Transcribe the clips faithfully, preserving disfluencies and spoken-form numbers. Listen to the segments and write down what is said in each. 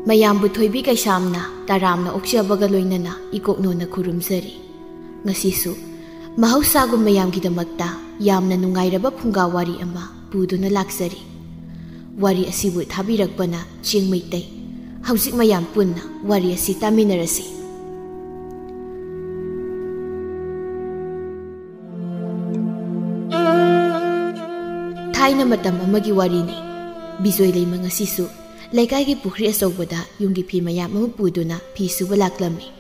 ꯃꯌꯥꯝꯕꯨ ꯊꯣꯏꯕꯤ ꯀꯩꯁꯥꯝꯅ ꯇꯔꯥꯝꯅ ꯑꯣꯛꯆꯕꯒ ꯂꯣꯏꯅꯅ ꯏꯀꯣꯛꯅꯣꯅ ꯈꯨꯔꯨꯝꯖꯔꯤ꯫ ꯉꯁꯤꯁꯨ ꯃꯍꯧꯁꯥꯒꯨꯝ ꯃꯌꯥꯝꯒꯤꯗꯃꯛꯇ ꯌꯥꯝꯅ ꯅꯨꯡꯉꯥꯏꯔꯕ ꯐꯨꯡꯒꯥ ꯋꯥꯔꯤ ꯑꯃ ꯄꯨꯗꯨꯅ ꯂꯥꯛꯆꯔꯤ꯫ ꯋꯥꯔꯤ ꯑꯁꯤꯕꯨ ꯊꯥꯕꯤꯔꯛꯄꯅ ꯆꯤꯡ ꯃꯩꯇꯩ꯫ ꯍꯧꯖꯤꯛ ꯃꯌꯥꯝ ꯄꯨꯟꯅ ꯋꯥꯔꯤ ꯑꯁꯤ ꯇꯥꯃꯤꯟꯅꯔꯁꯤ꯫ ꯊꯥꯏꯅ ꯃꯇꯝ ꯑꯃꯒꯤ ꯋꯥꯔꯤꯅꯤ꯫ ꯕꯤꯖꯣꯏ ꯂꯩꯃ ꯉꯁꯤꯁꯨ ꯂꯩꯀꯥꯏꯒꯤ ꯄꯨꯈ꯭ꯔꯤ ꯑꯆꯧꯕꯗ ꯌꯨꯝꯒꯤ ꯐꯤ ꯃꯌꯥꯝ ꯑꯃ ꯄꯨꯗꯨꯅ ꯐꯤ ꯁꯨꯕ ꯂꯥꯛꯂꯝꯃꯤ꯫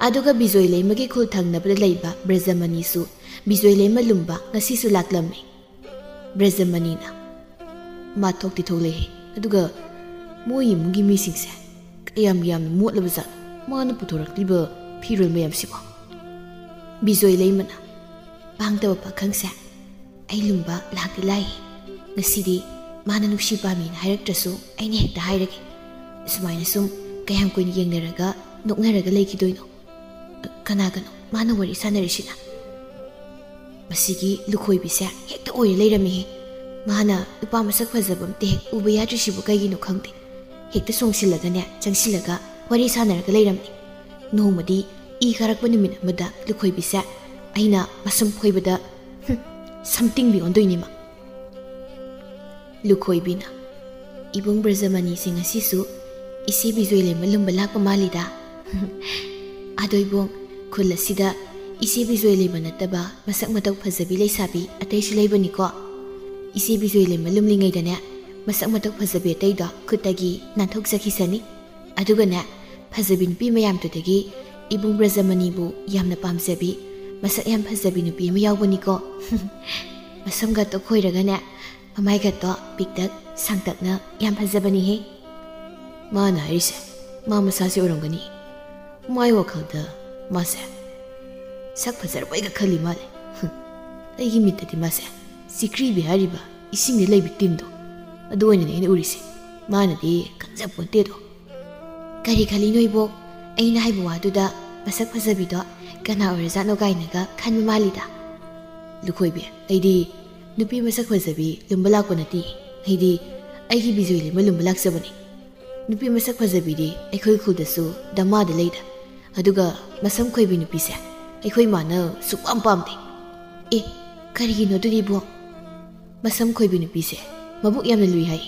ꯑꯗꯨꯒ ꯕꯤꯖꯣꯏ ꯂꯩꯃꯒꯤ ꯈꯨꯜ ꯊꯪꯅꯕꯗ ꯂꯩꯕ ꯕ꯭ꯔꯖꯃꯅꯤꯁꯨ ꯕꯤꯖꯣꯏ ꯂꯩꯃ ꯂꯨꯝꯕ ꯉꯁꯤꯁꯨ ꯂꯥꯛꯂꯝꯃꯤ꯫ ꯕ꯭ꯔꯖꯃꯅꯤꯅ, "ꯃꯥ ꯊꯣꯛꯇꯤ ꯊꯣꯛꯂꯛꯑꯦ, ꯑꯗꯨꯒ ꯃꯣꯏ ꯏꯃꯨꯡꯒꯤ ꯃꯤꯁꯤꯡꯁꯦ ꯀꯌꯥꯝ ꯌꯥꯝꯅ ꯃꯣꯠꯂꯕ ꯖꯥꯠꯅꯣ, ꯃꯥꯅ ꯄꯨꯊꯣꯔꯛꯂꯤꯕ ꯐꯤꯔꯣꯜ ꯃꯌꯥꯝꯁꯤꯕꯣ?" ꯕꯤꯖꯣꯏ ꯂꯩꯃꯅ, "ꯄꯥꯡꯗꯕ ꯄꯥꯈꯪꯁꯦ, ꯑꯩ ꯂꯨꯝꯕ ꯂꯥꯛꯇꯤ ꯂꯥꯛꯏ꯫ ꯉꯁꯤꯗꯤ ꯃꯥꯅ ꯅꯨꯡꯁꯤ ꯄꯥꯝꯃꯤꯅ ꯍꯥꯏꯔꯛꯇ꯭ꯔꯁꯨ ꯑꯩꯅ ꯍꯦꯛꯇ ꯍꯥꯏꯔꯒꯦ꯫ ꯁꯨꯃꯥꯏꯅ ꯁꯨꯝ ꯀꯌꯥꯝ ꯀꯨꯏꯅ ꯌꯦꯡꯅꯔꯒ ꯅꯣꯛꯅꯔꯒ ꯂꯩꯈꯤꯗꯣꯏꯅꯣ? ꯀꯅꯥꯒꯅꯣ ꯃꯥꯅ ꯋꯥꯔꯤ ꯁꯥꯟꯅꯔꯤꯁꯤꯅ?" ꯃꯁꯤꯒꯤ ꯂꯨꯈꯣꯏꯕꯤꯁꯦ ꯍꯦꯛꯇ ꯑꯣꯏꯔ ꯂꯩꯔꯝꯃꯤꯍꯦ꯫ ꯃꯥꯅ ꯅꯨꯄꯥ ꯃꯁꯛ ꯐꯖꯕ ꯑꯝꯇ ꯍꯦꯛ ꯎꯕ ꯌꯥꯗ꯭ꯔꯤꯁꯤꯕꯨ ꯀꯩꯒꯤꯅꯣ ꯈꯪꯗꯦ꯫ ꯍꯦꯛꯇ ꯆꯣꯡꯁꯤꯜꯂꯒꯅꯦ, ꯆꯪꯁꯤꯜꯂꯒ ꯋꯥꯔꯤ ꯁꯥꯟꯅꯔꯒ ꯂꯩꯔꯝꯃꯤ꯫ ꯅꯣꯡꯃꯗꯤ ꯏ ꯀꯥꯔꯛꯄ ꯅꯨꯃꯤꯠ ꯑꯃꯗ ꯂꯨꯈꯣꯏꯕꯤꯁꯦ ꯑꯩꯅ ꯃꯁꯝ ꯐꯣꯏꯕꯗ, ꯍꯨꯝ, ꯁꯝ ꯇꯤꯡꯕꯤ ꯑꯣꯟꯗꯣꯏꯅꯤ ꯃꯥ꯫ ꯂꯨꯈꯣꯏꯕꯤꯅ, "ꯏꯕꯨꯡ ꯕ꯭ꯔꯖꯃꯅꯤꯁꯦ ꯉꯁꯤꯁꯨ ꯏꯆꯦ ꯕꯤꯖꯣꯏ ꯂꯩꯃ ꯂꯨꯝꯕ ꯂꯥꯛꯄ ꯃꯥꯜꯂꯤꯗ?" "ꯑꯗꯣ ꯏꯕꯨꯡ, ꯈꯨꯜ ꯑꯁꯤꯗ ꯏꯆꯦ ꯕꯤꯖꯣꯏ ꯂꯩꯃ ꯅꯠꯇꯕ ꯃꯁꯛ ꯃꯇꯧ ꯐꯖꯕꯤ ꯂꯩꯁꯥꯕꯤ ꯑꯇꯩꯁꯨ ꯂꯩꯕꯅꯤꯀꯣ꯫ ꯏꯆꯦ ꯕꯤꯖꯣꯏ ꯂꯩꯃ ꯂꯨꯝꯂꯤꯉꯩꯗꯅꯦ, ꯃꯁꯛ ꯃꯇꯧ ꯐꯖꯕꯤ ꯑꯇꯩꯗꯣ ꯈꯨꯠꯇꯒꯤ ꯅꯥꯟꯊꯣꯛꯆꯈꯤꯁꯅꯤ꯫ ꯑꯗꯨꯒꯅꯦ, ꯐꯖꯕꯤ ꯅꯨꯄꯤ ꯃꯌꯥꯝꯗꯨꯗꯒꯤ ꯏꯕꯨꯡ ꯕ꯭ꯔꯖꯃꯅꯤꯕꯨ ꯌꯥꯝꯅ ꯄꯥꯝꯖꯕꯤ, ꯃꯁꯛ ꯌꯥꯝ ꯐꯖꯕꯤ ꯅꯨꯄꯤ ꯑꯃ ꯌꯥꯎꯕꯅꯤꯀꯣ꯫ ꯃꯁꯝꯒꯇꯣ ꯈꯣꯏꯔꯒꯅꯦ, ꯃꯃꯥꯏꯒꯇꯣ ꯄꯤꯛꯇꯛ ꯁꯥꯡꯇꯛꯅ ꯌꯥꯝ ꯐꯖꯕꯅꯤꯍꯦ꯫" "ꯃꯥꯅ ꯍꯥꯏꯔꯤꯁꯦ ꯃꯥ ꯃꯁꯥꯁꯦ ꯑꯣꯏꯔꯝꯒꯅꯤ꯫ ꯃꯥꯏ ꯋꯥꯈꯜꯗ ꯃꯥꯁꯦ ꯁꯛ ꯐꯖꯔꯕꯩꯒ ꯈꯜꯂꯤ ꯃꯥꯜꯂꯦ꯫ ꯑꯩꯒꯤ ꯃꯤꯠꯇꯗꯤ ꯃꯥꯁꯦ ꯆꯤꯀ꯭ꯔꯤꯕꯤ ꯍꯥꯏꯔꯤꯕ ꯏꯁꯤꯡꯗ ꯂꯩꯕꯤ ꯇꯤꯟꯗꯣ, ꯑꯗꯨ ꯑꯣꯏꯅꯅꯦ ꯑꯩꯅ ꯎꯔꯤꯁꯦ꯫ ꯃꯥꯅꯗꯤ ꯈꯪꯖꯄꯣꯟꯇꯦꯗꯣ꯫" "ꯀꯔꯤ ꯈꯜꯂꯤꯅꯣ ꯏꯕꯣꯛ? ꯑꯩꯅ ꯍꯥꯏꯕ ꯋꯥꯗꯨꯗ ꯃꯁꯛ ꯐꯖꯕꯤꯗꯣ ꯀꯅꯥ ꯑꯣꯏꯔꯖꯥꯠꯅꯣ ꯀꯥꯏꯅꯒ ꯈꯟꯕ ꯃꯥꯜꯂꯤꯗ?" "ꯂꯨꯈꯣꯏꯕꯤ, ꯑꯩꯗꯤ ꯅꯨꯄꯤ ꯃꯁꯛ ꯐꯖꯕꯤ ꯂꯨꯝꯕ ꯂꯥꯛꯄ ꯅꯠꯇꯦ꯫ ꯑꯩꯗꯤ ꯑꯩꯒꯤ ꯕꯤꯖꯣꯏ ꯂꯩꯃ ꯂꯨꯝꯕ ꯂꯥꯛꯆꯕꯅꯤ꯫ ꯅꯨꯄꯤ ꯃꯁꯛ ꯐꯖꯕꯤꯗꯤ ꯑꯩꯈꯣꯏ ꯈꯨꯜꯗꯁꯨ ꯗꯃꯥꯗ ꯂꯩꯗ꯫ ꯑꯗꯨꯒ ꯃꯁꯝ ꯈꯣꯏꯕꯤ ꯅꯨꯄꯤꯁꯦ ꯑꯩꯈꯣꯏ ꯃꯥꯅ ꯁꯨꯛꯄꯥꯝ ꯄꯥꯝꯗꯦ꯫ ꯑꯦ, ꯀꯔꯤꯒꯤꯅꯣ ꯑꯗꯨꯗꯤ ꯏꯕꯣꯛ? ꯃꯁꯝ ꯈꯣꯏꯕꯤ ꯅꯨꯄꯤꯁꯦ ꯃꯕꯨꯛ ꯌꯥꯝꯅ ꯂꯨꯏ ꯍꯥꯏ꯫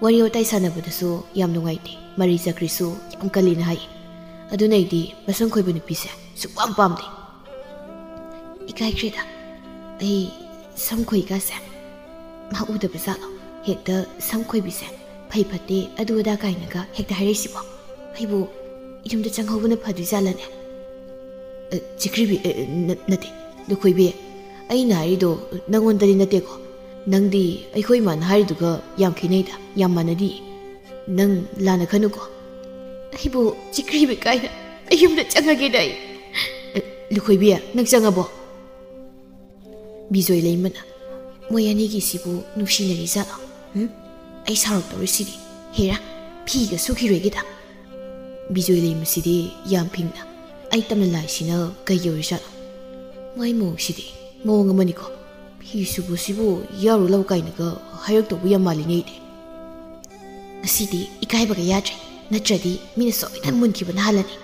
ꯋꯥꯔꯤ ꯋꯥꯇꯥꯏ ꯁꯥꯟꯅꯕꯗꯁꯨ ꯌꯥꯝ ꯅꯨꯡꯉꯥꯏꯇꯦ, ꯃꯔꯩ ꯆꯀ꯭ꯔꯤꯁꯨ ꯌꯥꯝ ꯀꯜꯂꯤꯅ ꯍꯥꯏ꯫ ꯑꯗꯨꯅ ꯑꯩꯗꯤ ꯃꯁꯝ ꯈꯣꯏꯕꯤ ꯅꯨꯄꯤꯁꯦ ꯁꯨꯛꯄꯥꯝ ꯄꯥꯝꯗꯦ꯫ ꯏꯀꯥꯏꯈ꯭ꯔꯦꯗ, ꯑꯩ ꯁꯝ ꯈꯣꯏꯒꯁꯦ ꯃꯥ ꯎꯗꯕ ꯖꯥꯠꯂꯣ? ꯍꯦꯛꯇ ꯁꯝ ꯈꯣꯏꯕꯤꯁꯦ ꯐꯩ ꯐꯠꯇꯦ ꯑꯗꯨ ꯑꯗꯥ ꯀꯥꯏꯅꯒ ꯍꯦꯛꯇ ꯍꯥꯏꯔꯛꯏꯁꯤꯕꯣ? ꯑꯩꯕꯨ ꯌꯨꯝꯗ ꯆꯪꯍꯧꯕꯅ ꯐꯗꯣꯏ ꯖꯥꯠꯂꯅꯦ? ꯑ, ꯆꯤꯀ꯭ꯔꯤꯕꯤ, ꯑ, ꯅ-, ꯅꯠꯇꯦ, ꯂꯨꯈꯣꯏꯕꯤ, ꯑꯩꯅ ꯍꯥꯏꯔꯤꯗꯣ ꯅꯪꯉꯣꯟꯗꯗꯤ ꯅꯠꯇꯦꯀꯣ꯫ ꯅꯪꯗꯤ ꯑꯩꯈꯣꯏ ꯏꯃꯥꯅ ꯍꯥꯏꯔꯤꯗꯨꯒ ꯌꯥꯝ ꯈꯦꯠꯅꯩꯗ, ꯌꯥꯝ ꯃꯥꯟꯅꯗꯤ꯫ ꯅꯪ ꯂꯥꯟꯅ ꯈꯟꯅꯨꯀꯣ꯫ ꯑꯩꯕꯨ ꯆꯤꯀ꯭ꯔꯤꯕꯤ ꯀꯥꯏꯅ ꯑꯩ ꯌꯨꯝꯗ ꯆꯪꯉꯒꯦꯗ ꯑꯩ꯫ ꯑ, ꯂꯨꯈꯣꯏꯕꯤ, ꯅꯪ ꯆꯪꯉꯕꯣ? ꯕꯤꯖꯣꯏ ꯂꯩꯃꯅ, "ꯃꯣꯏ ꯑꯅꯤꯒꯤꯁꯤꯕꯨ ꯅꯨꯡꯁꯤꯅꯔꯤ ꯖꯥꯠꯂꯣ? ꯎꯝ? ꯑꯩ ꯁꯥꯎꯔꯛꯇꯧꯔꯤꯁꯤꯗꯤ꯫ ꯍꯦꯔꯥ, ꯐꯤꯒ ꯁꯨꯈꯤꯔꯣꯏꯒꯦꯗ꯫" ꯕꯤꯖꯣꯏ ꯂꯩꯃꯁꯤꯗꯤ ꯌꯥꯝ ꯐꯤꯡꯅ, "ꯑꯩ ꯇꯝꯅ ꯂꯥꯏꯁꯤꯅ ꯀꯩ ꯌꯧꯔꯤꯖꯥꯠꯅꯣ? ꯃꯥꯏ ꯃꯑꯣꯡꯁꯤꯗꯤ ꯃꯑꯣꯡ ꯑꯃꯅꯤꯀꯣ꯫ ꯐꯤ ꯁꯨꯕꯁꯤꯕꯨ ꯌꯥꯎꯔꯨ ꯂꯥꯎ ꯀꯥꯏꯅꯒ ꯍꯥꯏꯔꯛꯇꯧꯕ ꯌꯥꯝ ꯃꯥꯜꯂꯤꯅꯦ ꯑꯩꯗꯤ꯫ ꯉꯁꯤꯗꯤ ꯏꯀꯥꯏꯕꯒ ꯌꯥꯗ꯭ꯔꯦ, ꯅꯠꯇ꯭ꯔꯗꯤ ꯃꯤꯅ ꯁꯣꯏꯗꯅ ꯃꯨꯟꯈꯤꯕꯅ ꯍꯥꯜꯂꯅꯤ꯫"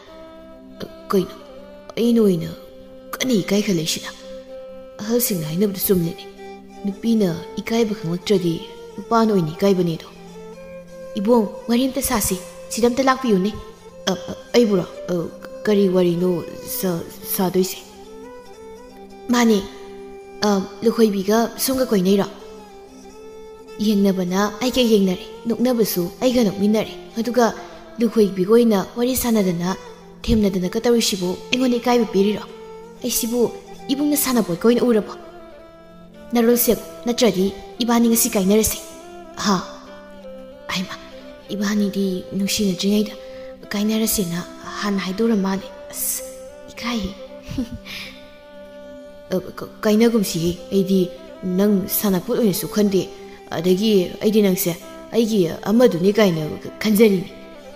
"ꯑ, ꯀꯩꯅꯣ? ꯑꯩꯅ ꯑꯣꯏꯅ ꯀꯟꯅ ꯏꯀꯥꯏꯈꯠꯂꯛꯏꯁꯤꯅ? ꯑꯍꯜꯁꯤꯡꯅ ꯍꯥꯏꯅꯕꯗꯨ ꯆꯨꯝꯂꯤꯅꯦ, ꯅꯨꯄꯤꯅ ꯏꯀꯥꯏꯕ ꯈꯪꯂꯛꯇ꯭ꯔꯗꯤ ꯅꯨꯄꯥꯅ ꯑꯣꯏꯅ ꯏꯀꯥꯏꯕꯅꯦꯗꯣ꯫ ꯏꯕꯣꯡ, ꯋꯥꯔꯤ ꯑꯝꯇ ꯁꯥꯁꯤ, ꯁꯤꯗ ꯑꯝꯇ ꯂꯥꯛꯄꯤꯌꯨꯅꯦ꯫" "ꯑ, ꯑ, ꯑꯩꯕꯨꯔꯣ? ꯑ, ꯀꯔꯤ ꯋꯥꯔꯤꯅꯣ ꯁꯥ-, ꯁꯥꯗꯣꯏꯁꯦ?" "ꯃꯥꯅꯦ, ꯑ, ꯂꯨꯈꯣꯏꯕꯤꯒ ꯁꯣꯝꯒ ꯀꯣꯏꯅꯩꯔꯣ?" ꯌꯦꯡꯅꯕꯅ ꯑꯩꯒ ꯌꯦꯡꯅꯔꯦ, ꯅꯣꯛꯅꯕꯁꯨ ꯑꯩꯒ ꯅꯣꯛꯃꯤꯟꯅꯔꯦ, ꯑꯗꯨꯒ ꯂꯨꯈꯣꯏꯕꯤꯒ ꯑꯣꯏꯅ ꯋꯥꯔꯤ ꯁꯥꯟꯅꯗꯅ ꯊꯦꯝꯅꯗꯅꯒ ꯇꯧꯔꯤꯁꯤꯕꯨ ꯑꯩꯉꯣꯟꯗ ꯏꯀꯥꯏꯕ ꯄꯤꯔꯤꯔꯣ? ꯑꯩꯁꯤꯕꯨ ꯏꯕꯨꯡꯅ ꯁꯥꯟꯅꯄꯣꯠꯀ ꯑꯣꯏꯅ ꯎꯔꯕꯣ? ꯅꯔꯣꯜꯁꯦ, ꯅꯠꯇ꯭ꯔꯗꯤ ꯏꯕꯥꯅꯤ ꯉꯁꯤ ꯀꯥꯏꯅꯔꯁꯦ꯫ ꯍꯥ? ꯍꯩꯃꯥ, ꯏꯕꯥꯅꯤꯗꯤ ꯅꯨꯡꯁꯤꯅꯗ꯭ꯔꯤꯉꯩꯗ ꯀꯥꯏꯅꯔꯁꯦꯅ ꯍꯥꯟꯅ ꯍꯥꯏꯗꯣꯔ ꯃꯥꯜꯂꯦ꯫ ꯑꯁ, ꯏꯀꯥꯏꯌꯦ꯫ "ꯑ, ꯀ-, ꯀꯥꯏꯅꯒꯨꯝꯁꯤꯍꯦ, ꯑꯩꯗꯤ ꯅꯪ ꯁꯥꯟꯅꯄꯣꯠ ꯑꯣꯏꯅꯁꯨ ꯈꯟꯗꯦ, ꯑꯗꯒꯤ ꯑꯩꯗꯤ ꯅꯪꯁꯦ ꯑꯩꯒꯤ ꯑꯃꯗꯨꯅꯤ ꯀꯥꯏꯅ ꯈꯟꯖꯔꯤꯅꯤ꯫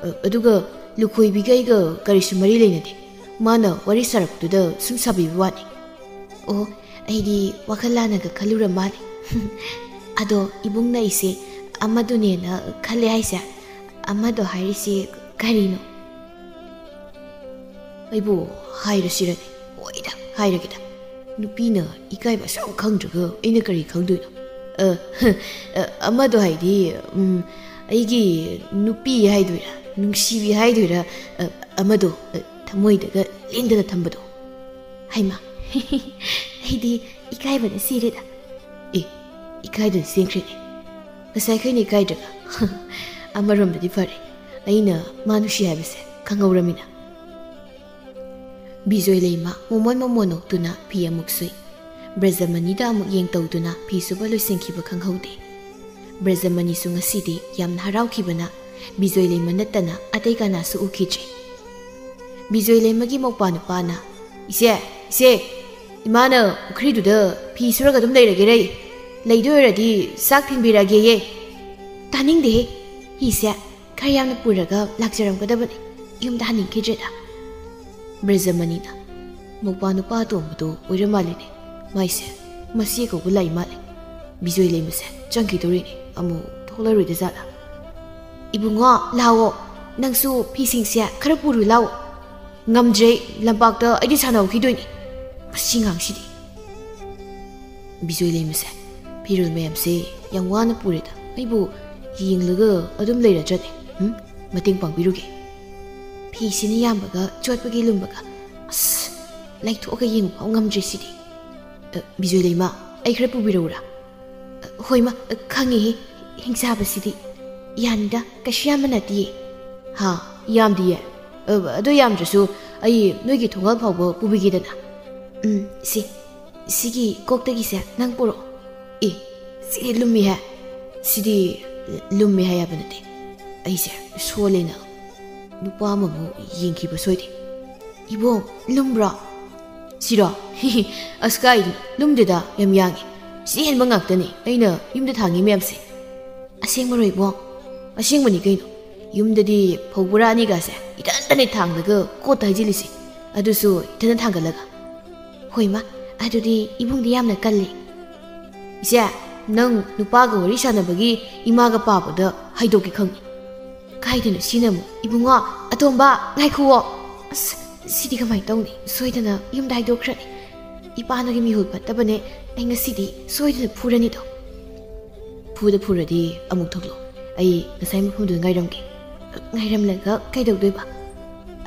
ꯑ, ꯑꯗꯨꯒ ꯂꯨꯈꯣꯏꯕꯤꯒ ꯑꯩꯒ ꯀꯔꯤꯁꯨ ꯃꯔꯤ ꯂꯩꯅꯗꯦ, ꯃꯥꯅ ꯋꯥꯔꯤ ꯁꯥꯔꯛꯄꯗꯨꯗ ꯁꯨꯝ ꯁꯥꯕꯤꯕ ꯋꯥꯅꯤ꯫" "ꯑꯣ, ꯑꯩꯗꯤ ꯋꯥꯈꯜ ꯂꯥꯟꯅꯒ ꯈꯜꯂꯨꯔ ꯃꯥꯜꯂꯦ꯫" "ꯑꯗꯣ ꯏꯕꯨꯡꯅ ꯑꯩꯁꯦ ꯑꯃꯗꯨꯅꯦꯅ ꯈꯜꯂꯦ ꯍꯥꯏꯁꯦ, ꯑꯃꯗꯣ ꯍꯥꯏꯔꯤꯁꯤ ꯀꯔꯤꯅꯣ? ꯑꯩꯕꯨ ꯍꯥꯏꯔꯁꯤꯔꯅꯦ? ꯍꯣꯏꯗ, ꯍꯥꯏꯔꯒꯦꯗ꯫ ꯅꯨꯄꯤꯅ ꯏꯀꯥꯏꯕ ꯑꯁꯨꯛ ꯈꯪꯗ꯭ꯔꯒ ꯑꯩꯅ ꯀꯔꯤ ꯈꯪꯗꯣꯏꯅꯣ? ꯑ, ꯑ, ꯑꯃꯗꯣ ꯍꯥꯏꯗꯤ, ꯎꯝ, ꯑꯩꯒꯤ ꯅꯨꯄꯤ ꯍꯥꯏꯗꯣꯏꯔꯥ, ꯅꯨꯡꯁꯤꯕꯤ ꯍꯥꯏꯗꯣꯏꯔꯥ, ꯑ, ꯑꯃꯗꯣ, ꯑ, ꯊꯃꯣꯏꯗꯒ ꯂꯦꯡꯗꯅ ꯊꯝꯕꯗꯣ꯫ ꯍꯩꯃꯥ, ꯑꯩꯗꯤ ꯏꯀꯥꯏꯕꯅ ꯁꯤꯔꯦꯗ꯫ ꯑꯦ, ꯏꯀꯥꯏꯗꯅ ꯆꯦꯟꯈ꯭ꯔꯦꯅꯦ꯫ ꯉꯁꯥꯏꯈꯩꯅ ꯏꯀꯥꯏꯗ꯭ꯔꯒ꯫ ꯑꯃꯔꯣꯝꯗꯗꯤ ꯐꯔꯦ, ꯑꯩꯅ ꯃꯥ ꯅꯨꯡꯁꯤ ꯍꯥꯏꯕꯁꯦ ꯈꯪꯍꯧꯔꯃꯤꯅ꯫ ꯕꯤꯖꯣꯏ ꯂꯩꯃ ꯃꯣꯃꯣꯟ ꯃꯣꯃꯣꯟ ꯅꯣꯛꯇꯨꯅ ꯐꯤ ꯑꯃꯨꯛ ꯁꯨꯏ꯫ ꯕ꯭ꯔꯖꯃꯅꯤꯗ ꯑꯃꯨꯛ ꯌꯦꯡ ꯇꯧꯗꯨꯅ ꯐꯤ ꯁꯨꯕ ꯂꯣꯏꯁꯤꯟꯈꯤꯕ ꯈꯪꯍꯧꯗꯦ꯫ ꯕ꯭ꯔꯖꯃꯅꯤꯁꯨ ꯉꯁꯤꯗꯤ ꯌꯥꯝꯅ ꯍꯔꯥꯎꯈꯤꯕꯅ ꯕꯤꯖꯣꯏ ꯂꯩꯃ ꯅꯠꯇꯅ ꯑꯇꯩ ꯀꯅꯥꯁꯨ ꯎꯈꯤꯗ꯭ꯔꯦ꯫ ꯕꯤꯖꯣꯏ ꯂꯩꯃꯒꯤ ꯃꯧꯄ꯭ꯋꯥ ꯅꯨꯄꯥꯅ, "ꯏꯆꯦ, ꯏꯆꯦ, ꯏꯃꯥꯅ ꯄꯨꯈ꯭ꯔꯤꯗꯨꯗ ꯐꯤ ꯁꯨꯔꯒ ꯑꯗꯨꯝ ꯂꯩꯔꯒꯦꯔꯩ, ꯂꯩꯗꯣꯏ ꯑꯣꯏꯔꯗꯤ ꯆꯥꯛ ꯊꯤꯟꯕꯤꯔꯛꯑꯒꯦꯌꯦ꯫" "ꯇꯥꯅꯤꯡꯗꯦꯍꯦ, ꯐꯤꯁꯦ ꯈꯔ ꯌꯥꯝꯅ ꯄꯨꯔꯒ ꯂꯥꯛꯆꯔꯝꯒꯗꯕꯅꯤ, ꯌꯨꯝꯗ ꯍꯟꯅꯤꯡꯈꯤꯗ꯭ꯔꯦꯗ꯫" ꯕ꯭ꯔꯖꯃꯅꯤꯅ, "ꯃꯧꯄ꯭ꯋꯥ ꯅꯨꯄꯥ ꯑꯇꯣꯝꯕꯗꯣ ꯑꯣꯏꯔ ꯃꯥꯜꯂꯤꯅꯦ, ꯃꯥꯏꯁꯦ ꯃꯆꯦ ꯀꯧꯕ ꯂꯥꯛꯏ ꯃꯥꯜꯂꯦ꯫ ꯕꯤꯖꯣꯏ ꯂꯩꯃꯁꯦ ꯆꯪꯈꯤꯗꯣꯔꯤꯅꯦ, ꯑꯃꯨꯛ ꯊꯣꯛꯂꯔꯣꯏꯗ ꯖꯥꯠꯂꯥ?" "ꯏꯕꯨꯡꯉꯣ, ꯂꯥꯛꯑꯣ, ꯅꯪꯁꯨ ꯐꯤꯁꯤꯡꯁꯦ ꯈꯔ ꯄꯨꯔꯨ ꯂꯥꯛꯑꯣ꯫" "ꯉꯝꯗ꯭ꯔꯦ, ꯂꯝꯄꯥꯛꯇ ꯑꯩꯗꯤ ꯁꯥꯟꯅꯍꯧꯈꯤꯗꯣꯏꯅꯤ꯫ ꯃꯁꯤ ꯉꯥꯡꯁꯤꯗꯤ꯫" ꯕꯤꯖꯣꯏ ꯂꯩꯃꯁꯦ, ꯐꯤꯔꯣꯜ ꯃꯌꯥꯝꯁꯦ ꯌꯥꯝ ꯋꯥꯅ ꯄꯨꯔꯦꯗ, ꯑꯩꯕꯨ ꯌꯦꯡꯂꯒ ꯑꯗꯨꯝ ꯂꯩꯔꯗ꯭ꯔꯅꯦ? ꯎꯝ? ꯃꯇꯦꯡ ꯄꯥꯡꯕꯤꯔꯨꯒꯦ꯫ ꯐꯤꯁꯤꯅ ꯌꯥꯝꯕꯒ ꯆꯣꯠꯄꯒꯤ ꯂꯨꯝꯕꯒ, ꯑꯁ, ꯂꯩꯊꯣꯛꯑꯒ ꯌꯦꯡꯕ ꯐꯥꯎ ꯉꯝꯗ꯭ꯔꯦ ꯁꯤꯗꯤ꯫ "ꯑ, ꯕꯤꯖꯣꯏ ꯂꯩꯃ, ꯑꯩ ꯈꯔ ꯄꯨꯕꯤꯔꯛꯎꯔꯥ?" "ꯑ, ꯍꯣꯏ ꯃꯥ, ꯑ, ꯈꯪꯉꯦꯍꯦ, ꯍꯤꯡꯆꯥꯕꯁꯤꯗꯤ꯫ ꯌꯥꯅꯤꯗ, ꯀꯩꯁꯨ ꯌꯥꯝꯕ ꯅꯠꯇꯤꯌꯦ꯫" "ꯍꯥ, ꯌꯥꯝꯗꯤꯌꯦ? ꯑ, ꯑꯗꯨ ꯌꯥꯝꯗ꯭ꯔꯁꯨ ꯑꯩ ꯅꯣꯏꯒꯤ ꯊꯣꯡꯒꯥꯜ ꯐꯥꯎꯕ ꯄꯨꯕꯤꯒꯦꯗꯅ꯫" "ꯎꯝ, ꯁꯤ, ꯁꯤꯒꯤ ꯀꯣꯛꯇꯒꯤꯁꯦ ꯅꯪ ꯄꯨꯔꯛꯑꯣ꯫" "ꯑꯦ, ꯁꯤꯗꯤ ꯂꯨꯝꯃꯤꯍꯦ꯫" "ꯁꯤꯗꯤ ꯂꯨꯝꯃꯤ ꯍꯥꯏ ꯌꯥꯕ ꯅꯠꯇꯦ꯫ ꯑꯩꯁꯦ ꯁꯣꯜꯂꯦꯅ ꯅꯨꯄꯥ ꯑꯃꯃꯨꯛ ꯌꯦꯡꯈꯤꯕ ꯁꯣꯏꯗꯦ꯫" "ꯏꯕꯣꯡ, ꯂꯨꯝꯕ꯭ꯔꯣ?" "ꯁꯤꯔꯣ? ꯑꯁ, ꯀꯥꯏꯗꯤ ꯂꯨꯝꯗꯦꯗ, ꯌꯥꯝ ꯌꯥꯡꯉꯤ꯫ ꯁꯤ ꯍꯦꯟꯕ ꯉꯥꯛꯇꯅꯤ ꯑꯩꯅ ꯌꯨꯝꯗ ꯊꯥꯡꯉꯤ ꯃꯌꯥꯝꯁꯦ꯫" "ꯑꯁꯦꯡꯕꯔꯣ ꯏꯕꯣꯡ?" "ꯑꯁꯦꯡꯕꯅꯤ ꯀꯩꯅꯣ꯫ ꯌꯨꯝꯗꯗꯤ ꯐꯧ ꯕꯣꯔꯥ ꯑꯅꯤꯒꯁꯦ ꯏꯊꯟꯇꯅꯦ ꯊꯥꯡꯂꯒ ꯀꯣꯠꯇ ꯍꯩꯖꯤꯜꯂꯤꯁꯦ꯫ ꯑꯗꯨꯁꯨ ꯏꯊꯟꯇ ꯊꯥꯡꯒꯠꯂꯒ꯫" "ꯍꯣꯏ ꯃꯥ, ꯑꯗꯨꯗꯤ ꯏꯕꯨꯡꯗꯤ ꯌꯥꯝꯅ ꯀꯜꯂꯤ꯫" "ꯏꯆꯦ, ꯅꯪ ꯅꯨꯄꯥꯒ ꯋꯥꯔꯤ ꯁꯥꯟꯅꯕꯒꯤ ꯏꯃꯥꯒ ꯄꯥꯕꯗ ꯍꯩꯗꯣꯛꯀꯦ ꯈꯪꯉꯤ꯫" ꯍꯥꯏꯗꯅ ꯁꯤꯅ ꯑꯃꯨꯛ, "ꯏꯕꯨꯡꯉꯣ, ꯑꯇꯣꯝꯕ, ꯉꯥꯏꯈꯨꯑꯣ꯫ ꯑꯁ, ꯁꯤꯗꯤ ꯀꯃꯥꯏꯅ ꯇꯧꯅꯤ? ꯁꯣꯏꯗꯅ ꯌꯨꯝꯗ ꯍꯥꯏꯗꯣꯛꯈ꯭ꯔꯅꯤ꯫ ꯏꯄꯥꯅꯒꯤ ꯃꯤꯍꯨꯜ ꯐꯠꯇꯕꯅꯦ꯫ ꯑꯩ ꯉꯁꯤꯗꯤ ꯁꯣꯏꯗꯅ ꯐꯨꯔꯅꯤꯗꯣ꯫" "ꯐꯨꯗ ꯐꯨꯔꯗꯤ ꯑꯃꯨꯛ ꯊꯣꯛꯂꯛꯑꯣ꯫ ꯑꯩ ꯉꯁꯥꯏ ꯃꯐꯝꯗꯨꯗ ꯉꯥꯏꯔꯝꯒꯦ꯫" "ꯉꯥꯏꯔꯝꯂꯒ ꯀꯩꯗꯧꯗꯣꯏꯕ?"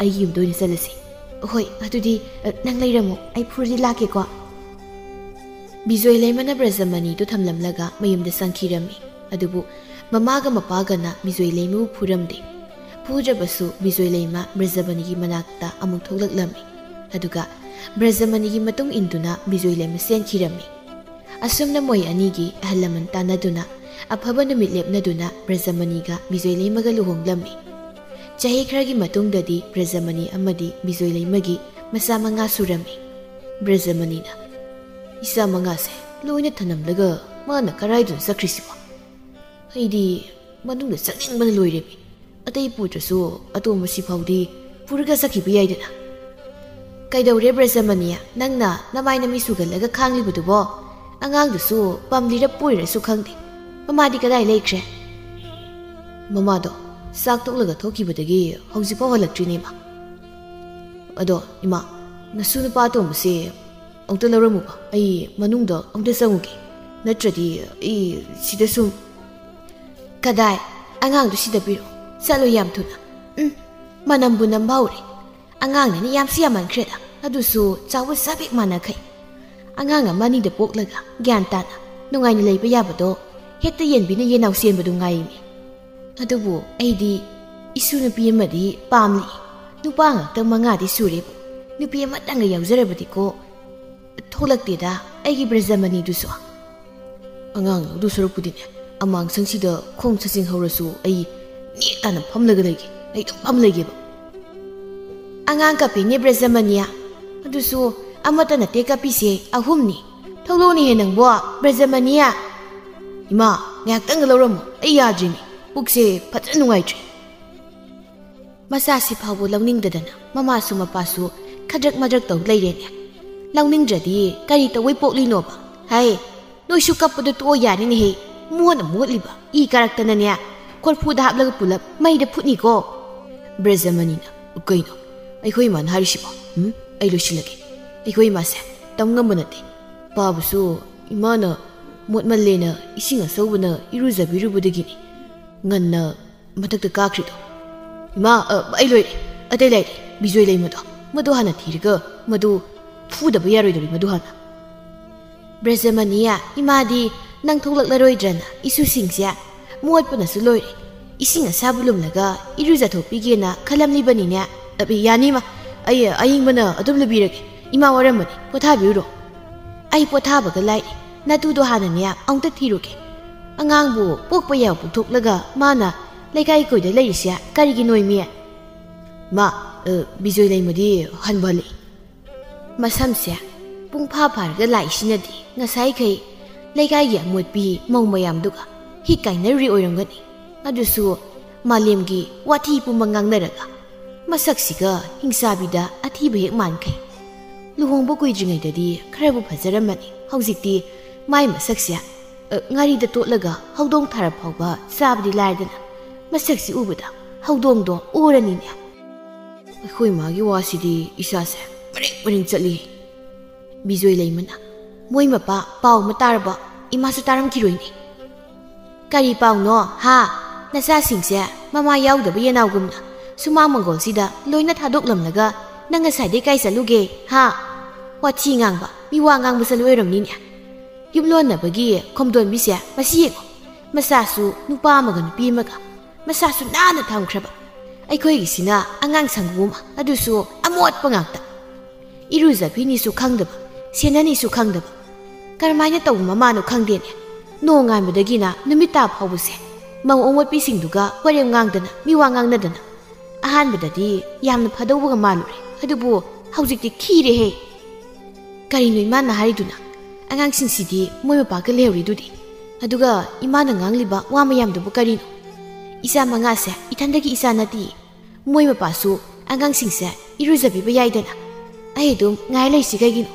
"ꯑꯩꯒꯤ ꯌꯨꯝꯗ ꯑꯣꯏꯅ ꯆꯠꯂꯁꯤ꯫" "ꯍꯣꯏ, ꯑꯗꯨꯗꯤ, ꯑ, ꯅꯪ ꯂꯩꯔꯝꯃꯣ꯫ ꯑꯩ ꯐꯨꯔꯗꯤ ꯂꯥꯛꯀꯦꯀꯣ꯫" ꯕꯤꯖꯣꯏ ꯂꯩꯃꯅ ꯕ꯭ꯔꯖꯃꯅꯤꯗꯨ ꯊꯝꯂꯝꯂꯒ ꯃꯌꯨꯝꯗ ꯆꯪꯈꯤꯔꯝꯃꯤ꯫ ꯑꯗꯨꯕꯨ ꯃꯃꯥꯒ ꯃꯄꯥꯒꯅ ꯕꯤꯖꯣꯏ ꯂꯩꯃꯕꯨ ꯐꯨꯔꯝꯗꯦ꯫ ꯐꯨꯗ꯭ꯔꯕꯁꯨ ꯕꯤꯖꯣꯏ ꯂꯩꯃ ꯕ꯭ꯔꯖꯃꯅꯤꯒꯤ ꯃꯅꯥꯛꯇ ꯑꯃꯨꯛ ꯊꯣꯛꯂꯛꯂꯝꯃꯤ꯫ ꯑꯗꯨꯒ ꯕ꯭ꯔꯖꯃꯅꯤꯒꯤ ꯃꯇꯨꯡ ꯏꯟꯗꯨꯅ ꯕꯤꯖꯣꯏ ꯂꯩꯃ ꯆꯦꯟꯈꯤꯔꯝꯃꯤ꯫ ꯑꯁꯨꯝꯅ ꯃꯣꯏ ꯑꯅꯤꯒꯤ ꯑꯍꯜ ꯂꯃꯟ ꯇꯥꯟꯅꯗꯨꯅ ꯑꯐꯕ ꯅꯨꯃꯤꯠ ꯂꯦꯞꯅꯗꯨꯅ ꯕ꯭ꯔꯖꯃꯅꯤꯒ ꯕꯤꯖꯣꯏ ꯂꯩꯃꯒ ꯂꯨꯍꯣꯡꯂꯝꯃꯤ꯫ ꯆꯍꯤ ꯈꯔꯒꯤ ꯃꯇꯨꯡꯗꯗꯤ ꯕ꯭ꯔꯖꯃꯅꯤ ꯑꯃꯗꯤ ꯕꯤꯖꯣꯏ ꯂꯩꯃꯒꯤ ꯃꯆꯥ ꯃꯉꯥ ꯁꯨꯔꯝꯃꯤ꯫ ꯕ꯭ꯔꯖꯃꯅꯤꯅ, "ꯏꯆꯥ ꯃꯉꯥꯁꯦ ꯂꯣꯏꯅ ꯊꯅꯝꯂꯒ ꯃꯥꯅ ꯀꯔꯥꯏꯗꯅꯣ ꯆꯠꯈ꯭ꯔꯤꯁꯤꯕꯣ? ꯑꯩꯗꯤ ꯃꯅꯨꯡꯗ ꯆꯪꯅꯤꯡꯕꯅ ꯂꯣꯏꯔꯦꯃꯤ꯫ ꯑꯇꯩ ꯄꯨꯗ꯭ꯔꯁꯨ ꯑꯇꯣꯝꯕꯁꯤ ꯐꯥꯎꯗꯤ ꯄꯨꯔꯒ ꯆꯠꯈꯤꯕ ꯌꯥꯏꯗꯅ꯫" "ꯀꯩꯗꯧꯔꯦ ꯕ꯭ꯔꯖꯃꯅꯤ? ꯅꯪꯅ ꯅꯃꯥꯏ ꯅꯃꯤ ꯁꯨꯒꯜꯂꯒ ꯈꯥꯡꯂꯤꯕꯗꯨꯕꯣ? ꯑꯉꯥꯡꯗꯨꯁꯨ ꯄꯝꯂꯤꯔ ꯄꯣꯏꯔꯁꯨ ꯈꯪꯗꯦ꯫ ꯃꯃꯥꯗꯤ ꯀꯗꯥꯏ ꯂꯩꯈ꯭ꯔꯦ?" "ꯃꯃꯥꯗꯣ ꯆꯥꯛ ꯇꯣꯛꯂꯒ ꯊꯣꯛꯈꯤꯕꯗꯒꯤ ꯍꯧꯖꯤꯛꯐꯥꯎ ꯍꯜꯂꯛꯇ꯭ꯔꯤꯅꯦ, ꯏꯃꯥ꯫" "ꯑꯗꯣ ꯏꯃꯥ, ꯅꯁꯨ ꯅꯨꯄꯥ ꯑꯇꯣꯝꯕꯁꯦ ꯑꯃꯨꯛꯇ ꯂꯧꯔꯝꯃꯨꯕ꯫ ꯑꯩ ꯃꯅꯨꯡꯗ ꯑꯃꯨꯛꯇ ꯆꯪꯉꯨꯒꯦ꯫ ꯅꯠꯇ꯭ꯔꯗꯤ ꯑꯩ ꯁꯤꯗ ꯁꯨꯝ..." "ꯀꯗꯥꯏ? ꯑꯉꯥꯡꯗꯨ ꯁꯤꯗ ꯄꯤꯔꯣ꯫ ꯆꯠꯂꯣ ꯌꯥꯝ ꯊꯨꯅ꯫ ꯎꯝ, ꯃꯅꯝꯕꯨ ꯅꯝꯕ ꯍꯧꯔꯦ꯫ ꯑꯉꯥꯡꯅꯤꯅ ꯌꯥꯝꯁꯨ ꯌꯥꯝꯃꯟꯈ꯭ꯔꯦꯗ꯫ ꯑꯗꯨꯁꯨ ꯆꯥꯎꯕ ꯆꯥꯕꯦꯛ ꯃꯥꯟꯅꯈꯩ꯫ ꯑꯉꯥꯡ ꯑꯃ ꯑꯅꯤꯗ ꯄꯣꯛꯂꯒ ꯒ꯭ꯌꯥꯟ ꯇꯥꯅ ꯅꯨꯡꯉꯥꯏꯅ ꯂꯩꯕ ꯌꯥꯕꯗꯣ ꯍꯦꯛꯇ ꯌꯦꯟꯕꯤꯅ ꯌꯦꯟꯅꯥꯎ ꯆꯦꯟꯕꯗꯨ ꯉꯥꯏꯔꯤꯅꯦ꯫ ꯑꯗꯨꯕꯨ ꯑꯩꯗꯤ ꯏꯁꯨ ꯅꯨꯄꯤ ꯑꯃꯗꯤ ꯄꯥꯝꯂꯤ꯫ ꯅꯨꯄꯥ ꯉꯥꯛꯇ ꯃꯉꯥꯗꯤ ꯁꯨꯔꯦꯕꯨ, ꯅꯨꯄꯤ ꯑꯃꯇꯪꯒ ꯌꯥꯎꯖꯔꯕꯗꯤꯀꯣ꯫ ꯊꯣꯛꯂꯛꯇꯦꯗ ꯑꯩꯒꯤ ꯕ꯭ꯔꯖꯃꯅꯤꯗꯨꯁꯨ꯫" "ꯑꯉꯥꯡ ꯂꯧꯗꯨ ꯁꯔꯨꯛꯄꯨꯗꯤꯅꯦ, ꯑꯃꯥꯡꯁꯪꯁꯤꯗ ꯈꯣꯡ ꯁꯥꯖꯤꯡ ꯍꯧꯔꯁꯨ ꯑꯩ ꯅꯦꯛ ꯇꯥꯅ ꯐꯝꯂꯒ ꯂꯩꯒꯦ꯫ ꯑꯩ ꯑꯗꯨꯝ ꯐꯝ ꯂꯩꯒꯦꯕ꯫" "ꯑꯉꯥꯡ ꯀꯞꯄꯤꯅꯦ ꯕ꯭ꯔꯖꯃꯅꯤ꯫ ꯑꯗꯨꯁꯨ ꯑꯃꯠꯇ ꯅꯠꯇꯦ ꯀꯞꯄꯤꯁꯦ, ꯑꯍꯨꯝꯅꯤ꯫ ꯊꯣꯛꯂꯛꯑꯣꯅꯦꯍꯦ ꯅꯪꯕꯣ, ꯕ꯭ꯔꯖꯃꯅꯤ꯫" "ꯏꯃꯥ, ꯉꯥꯏꯍꯥꯛꯇꯪꯒ ꯂꯧꯔꯝꯃꯣ, ꯑꯩ ꯌꯥꯗ꯭ꯔꯤꯅꯦ, ꯄꯨꯛꯁꯦ ꯐꯖꯅ ꯅꯨꯡꯉꯥꯏꯇ꯭ꯔꯦ꯫" ꯃꯆꯥꯁꯤ ꯐꯥꯎꯕ ꯂꯧꯅꯤꯡꯗꯗꯅ ꯃꯃꯥꯁꯨ ꯃꯄꯥꯁꯨ ꯈꯗ꯭ꯔꯛ ꯃꯗ꯭ꯔꯛ ꯇꯧ ꯂꯩꯔꯦꯅꯦ꯫ ꯂꯧꯅꯤꯡꯗ꯭ꯔꯗꯤ ꯀꯔꯤ ꯇꯧꯕꯩ ꯄꯣꯛꯂꯤꯅꯣꯕ? ꯍꯩ, ꯅꯣꯏꯁꯨ ꯀꯞꯄꯗꯣ ꯇꯣꯛꯑꯣ ꯌꯥꯔꯦꯅꯦꯍꯦ꯫ ꯃꯣꯠꯅ ꯃꯣꯠꯂꯤꯕ ꯏ ꯀꯥꯔꯛꯇꯅꯅꯦ꯫ ꯀꯣꯔꯐꯨꯗ ꯍꯥꯞꯂꯒ ꯄꯨꯂꯞ ꯃꯩꯗ ꯐꯨꯠꯅꯤꯀꯣ꯫ ꯕ꯭ꯔꯖꯃꯅꯤꯅ, "ꯀꯩꯅꯣ ꯑꯩꯈꯣꯏ ꯏꯃꯥꯅ ꯍꯥꯏꯔꯤꯁꯤꯕꯣ? ꯎꯝ? ꯑꯩ ꯂꯣꯏꯁꯤꯜꯂꯒꯦ꯫ ꯑꯩꯈꯣꯏ ꯏꯃꯥꯁꯦ ꯇꯝ ꯉꯝꯕ ꯅꯠꯇꯦ꯫ ꯄꯥꯕꯁꯨ ꯏꯃꯥꯅ ꯃꯣꯠꯃꯜꯂꯦꯅ ꯏꯁꯤꯡ ꯑꯁꯧꯕꯅ ꯏꯔꯨꯖꯕꯤꯔꯨꯕꯗꯒꯤꯅꯤ ꯉꯟꯅ ꯃꯊꯛꯇ ꯀꯥꯈ꯭ꯔꯤꯗꯣ꯫ ꯏꯃꯥ, ꯑ, ꯑꯩ ꯂꯣꯏꯔꯦ꯫ ꯑꯇꯩ ꯂꯩꯔꯦ꯫ ꯕꯤꯖꯣꯏ ꯂꯩꯃꯗꯣ꯫ ꯃꯗꯨ ꯍꯥꯟꯅ ꯊꯤꯔꯒ ꯃꯗꯨ ꯐꯨꯗꯕ ꯌꯥꯔꯣꯏꯗꯧꯔꯤ, ꯃꯗꯨ ꯍꯥꯟꯅ꯫ ꯕ꯭ꯔꯖꯃꯅꯤꯌꯥ, ꯏꯃꯥꯗꯤ ꯅꯪ ꯊꯣꯛꯂꯛꯂꯔꯣꯏꯗ꯭ꯔꯅ ꯏꯁꯨꯁꯤꯡꯁꯦ ꯃꯣꯠꯄꯅꯁꯨ ꯂꯣꯏꯔꯦ꯫ ꯏꯁꯤꯡ ꯑꯁꯥꯕ ꯂꯨꯝꯂꯒ ꯏꯔꯨꯖꯊꯣꯛꯄꯤꯒꯦꯅ ꯈꯜꯂꯝꯂꯤꯕꯅꯤꯅꯦ꯫ ꯑꯕꯦ, ꯌꯥꯅꯤ ꯏꯃꯥ꯫ ꯑꯩ ꯑꯌꯤꯡꯕꯅ ꯑꯗꯨꯝ ꯂꯨꯕꯤꯔꯒꯦ꯫ ꯏꯃꯥ ꯋꯥꯔꯝꯕꯅꯤ꯫ ꯄꯣꯊꯥꯕꯤꯔꯨꯔꯣ꯫ ꯑꯩ ꯄꯣꯊꯥꯕꯒ ꯂꯥꯏꯔꯤ꯫ ꯅꯇꯨꯗꯣ ꯍꯥꯟꯅꯅꯦ ꯑꯃꯨꯛꯇ ꯊꯤꯔꯨꯒꯦ꯫ ꯑꯉꯥꯡꯕꯨ ꯄꯣꯛꯄ ꯌꯥꯕ ꯄꯣꯛꯊꯣꯛꯂꯒ ꯃꯥꯅ ꯂꯩꯀꯥꯏ ꯀꯣꯏꯗ ꯂꯩꯔꯤꯁꯦ ꯀꯔꯤꯒꯤꯅꯣ ꯏꯃꯤ? ꯃꯥ, ꯑ, ꯕꯤꯖꯣꯏ ꯂꯩꯃꯗꯤ ꯍꯟꯕ ꯍꯜꯂꯛꯏ꯫ ꯃꯁꯝꯁꯦ ꯄꯨꯡ ꯐꯥ ꯐꯥꯔꯒ ꯂꯥꯛꯏꯁꯤꯅꯗꯤ ꯉꯁꯥꯏꯈꯩ ꯂꯩꯀꯥꯏꯒꯤ ꯑꯃꯣꯠꯄꯤ ꯃꯧ ꯃꯌꯥꯝꯗꯨꯒ ꯍꯤꯛ ꯀꯥꯏꯅꯔꯨꯔꯤ ꯑꯣꯏꯔꯝꯒꯅꯤ꯫ ꯑꯗꯨꯁꯨ ꯃꯥꯂꯦꯝꯒꯤ ꯋꯥꯊꯤ ꯄꯨꯝꯕ ꯉꯥꯡꯅꯔꯒ ꯃꯁꯛꯁꯤꯒ ꯍꯤꯡꯆꯥꯕꯤꯗ ꯑꯊꯤꯕ ꯍꯦꯛ ꯃꯥꯟꯈꯩ꯫ ꯂꯨꯍꯣꯡꯕ ꯀꯨꯏꯗ꯭ꯔꯤꯉꯩꯗꯗꯤ ꯈꯔꯕꯨ ꯐꯖꯔꯝꯃꯅꯤ꯫ ꯍꯧꯖꯤꯛꯇꯤ ꯃꯥꯏ ꯃꯁꯛꯁꯦ, ꯑ, ꯉꯥꯔꯤꯗ ꯇꯣꯠꯂꯒ ꯍꯧꯗꯣꯡ ꯊꯥꯔ ꯐꯥꯎꯕ ꯆꯥꯕꯗꯤ ꯂꯥꯏꯔꯗꯅ ꯃꯁꯛꯁꯤ ꯎꯕꯗ ꯍꯧꯗꯣꯡꯗꯣ ꯑꯣꯔꯅꯤꯅꯦ꯫ ꯑꯩꯈꯣꯏ ꯃꯥꯒꯤ ꯋꯥꯁꯤꯗꯤ ꯏꯁꯥꯁꯦ ꯃꯔꯦꯡ ꯃꯔꯦꯡ ꯆꯠꯂꯤ꯫ ꯕꯤꯖꯣꯏ ꯂꯩꯃꯅ, "ꯃꯣꯏ ꯃꯄꯥ ꯄꯥꯎ ꯑꯃ ꯇꯥꯔꯕ? ꯏꯃꯥꯁꯨ ꯇꯥꯔꯝꯈꯤꯔꯣꯏꯅꯦ꯫" "ꯀꯔꯤ ꯄꯥꯎꯅꯣ ꯍꯥ? ꯅꯆꯥꯁꯤꯡꯁꯦ ꯃꯃꯥ ꯌꯥꯎꯗꯕ ꯌꯦꯅꯥꯎꯒꯨꯝꯅ ꯁꯨꯃꯥꯡ ꯃꯪꯒꯣꯜꯁꯤꯗ ꯂꯣꯏꯅ ꯊꯥꯗꯣꯛꯂꯝꯂꯒ ꯅꯪ ꯉꯁꯥꯏꯗꯩ ꯀꯥꯏ ꯆꯠꯂꯨꯒꯦ ꯍꯥ? ꯋꯥꯊꯤ ꯉꯥꯡꯕ, ꯃꯤꯋꯥ ꯉꯥꯡꯕ ꯆꯠꯂꯨ ꯑꯣꯏꯔꯝꯅꯤꯅꯦ꯫ ꯌꯨꯝꯂꯣꯟꯅꯕꯒꯤ ꯈꯣꯝꯗꯣꯟꯕꯤꯁꯦ ꯃꯁꯤ ꯌꯦꯡꯉꯣ꯫ ꯃꯆꯥꯁꯨ ꯅꯨꯄꯥ ꯑꯃꯒ ꯅꯨꯄꯤ ꯑꯃꯒ꯫ ꯃꯆꯥꯁꯨ ꯅꯥꯟꯅ ꯊꯝꯈ꯭ꯔꯕ꯫ ꯑꯩꯈꯣꯏꯒꯤꯁꯤꯅ ꯑꯉꯥꯡ ꯁꯪꯒꯨ ꯑꯃ, ꯑꯗꯨꯁꯨ ꯑꯃꯣꯠꯄ ꯉꯥꯛꯇ꯫ ꯏꯔꯨꯖꯐꯤꯅꯤꯁꯨ ꯈꯪꯗꯕ, ꯁꯦꯟꯅꯅꯤꯁꯨ ꯈꯪꯗꯕ꯫ ꯀꯔꯝꯍꯥꯏꯅ ꯇꯧꯕ ꯃꯃꯥꯅꯣ ꯈꯪꯗꯦꯅꯦ꯫ ꯅꯣꯡꯉꯥꯟꯕꯗꯒꯤꯅ ꯅꯨꯃꯤꯠ ꯇꯥ ꯐꯥꯎꯕꯁꯦ ꯃꯧ ꯑꯃꯣꯠꯄꯤꯁꯤꯡꯗꯨꯒ ꯋꯥꯔꯦꯝ ꯉꯥꯡꯗꯅ, ꯃꯤꯋꯥ ꯉꯥꯡꯅꯗꯅ꯫ ꯑꯍꯥꯟꯕꯗꯗꯤ ꯌꯥꯝꯅ ꯐꯗꯧꯕꯒ ꯃꯥꯜꯂꯨꯔꯦ, ꯑꯗꯨꯕꯨ ꯍꯧꯖꯤꯛꯇꯤ ꯈꯤꯔꯦꯍꯦ꯫ ꯀꯔꯤꯅꯣ ꯏꯃꯥꯅ ꯍꯥꯏꯔꯤꯗꯨꯅ? ꯑꯉꯥꯡꯁꯤꯡꯁꯤꯗꯤ ꯃꯣꯏ ꯃꯄꯥꯒ ꯂꯩꯍꯧꯔꯤꯗꯨꯗꯤ꯫ ꯑꯗꯨꯒ ꯏꯃꯥꯅ ꯉꯥꯡꯂꯤꯕ ꯋꯥ ꯃꯌꯥꯝꯗꯨꯕꯨ ꯀꯔꯤꯅꯣ? ꯏꯆꯥ ꯃꯉꯥꯁꯦ ꯏꯊꯟꯗꯒꯤ ꯏꯆꯥ ꯅꯠꯇꯦ꯫ ꯃꯣꯏ ꯃꯄꯥꯁꯨ ꯑꯉꯥꯡꯁꯤꯡꯁꯦ ꯏꯔꯨꯖꯕꯤꯕ ꯌꯥꯏꯗꯅ꯫ ꯑꯩ ꯑꯗꯨꯝ ꯉꯥꯏ ꯂꯩꯁꯤ ꯀꯩꯒꯤꯅꯣ?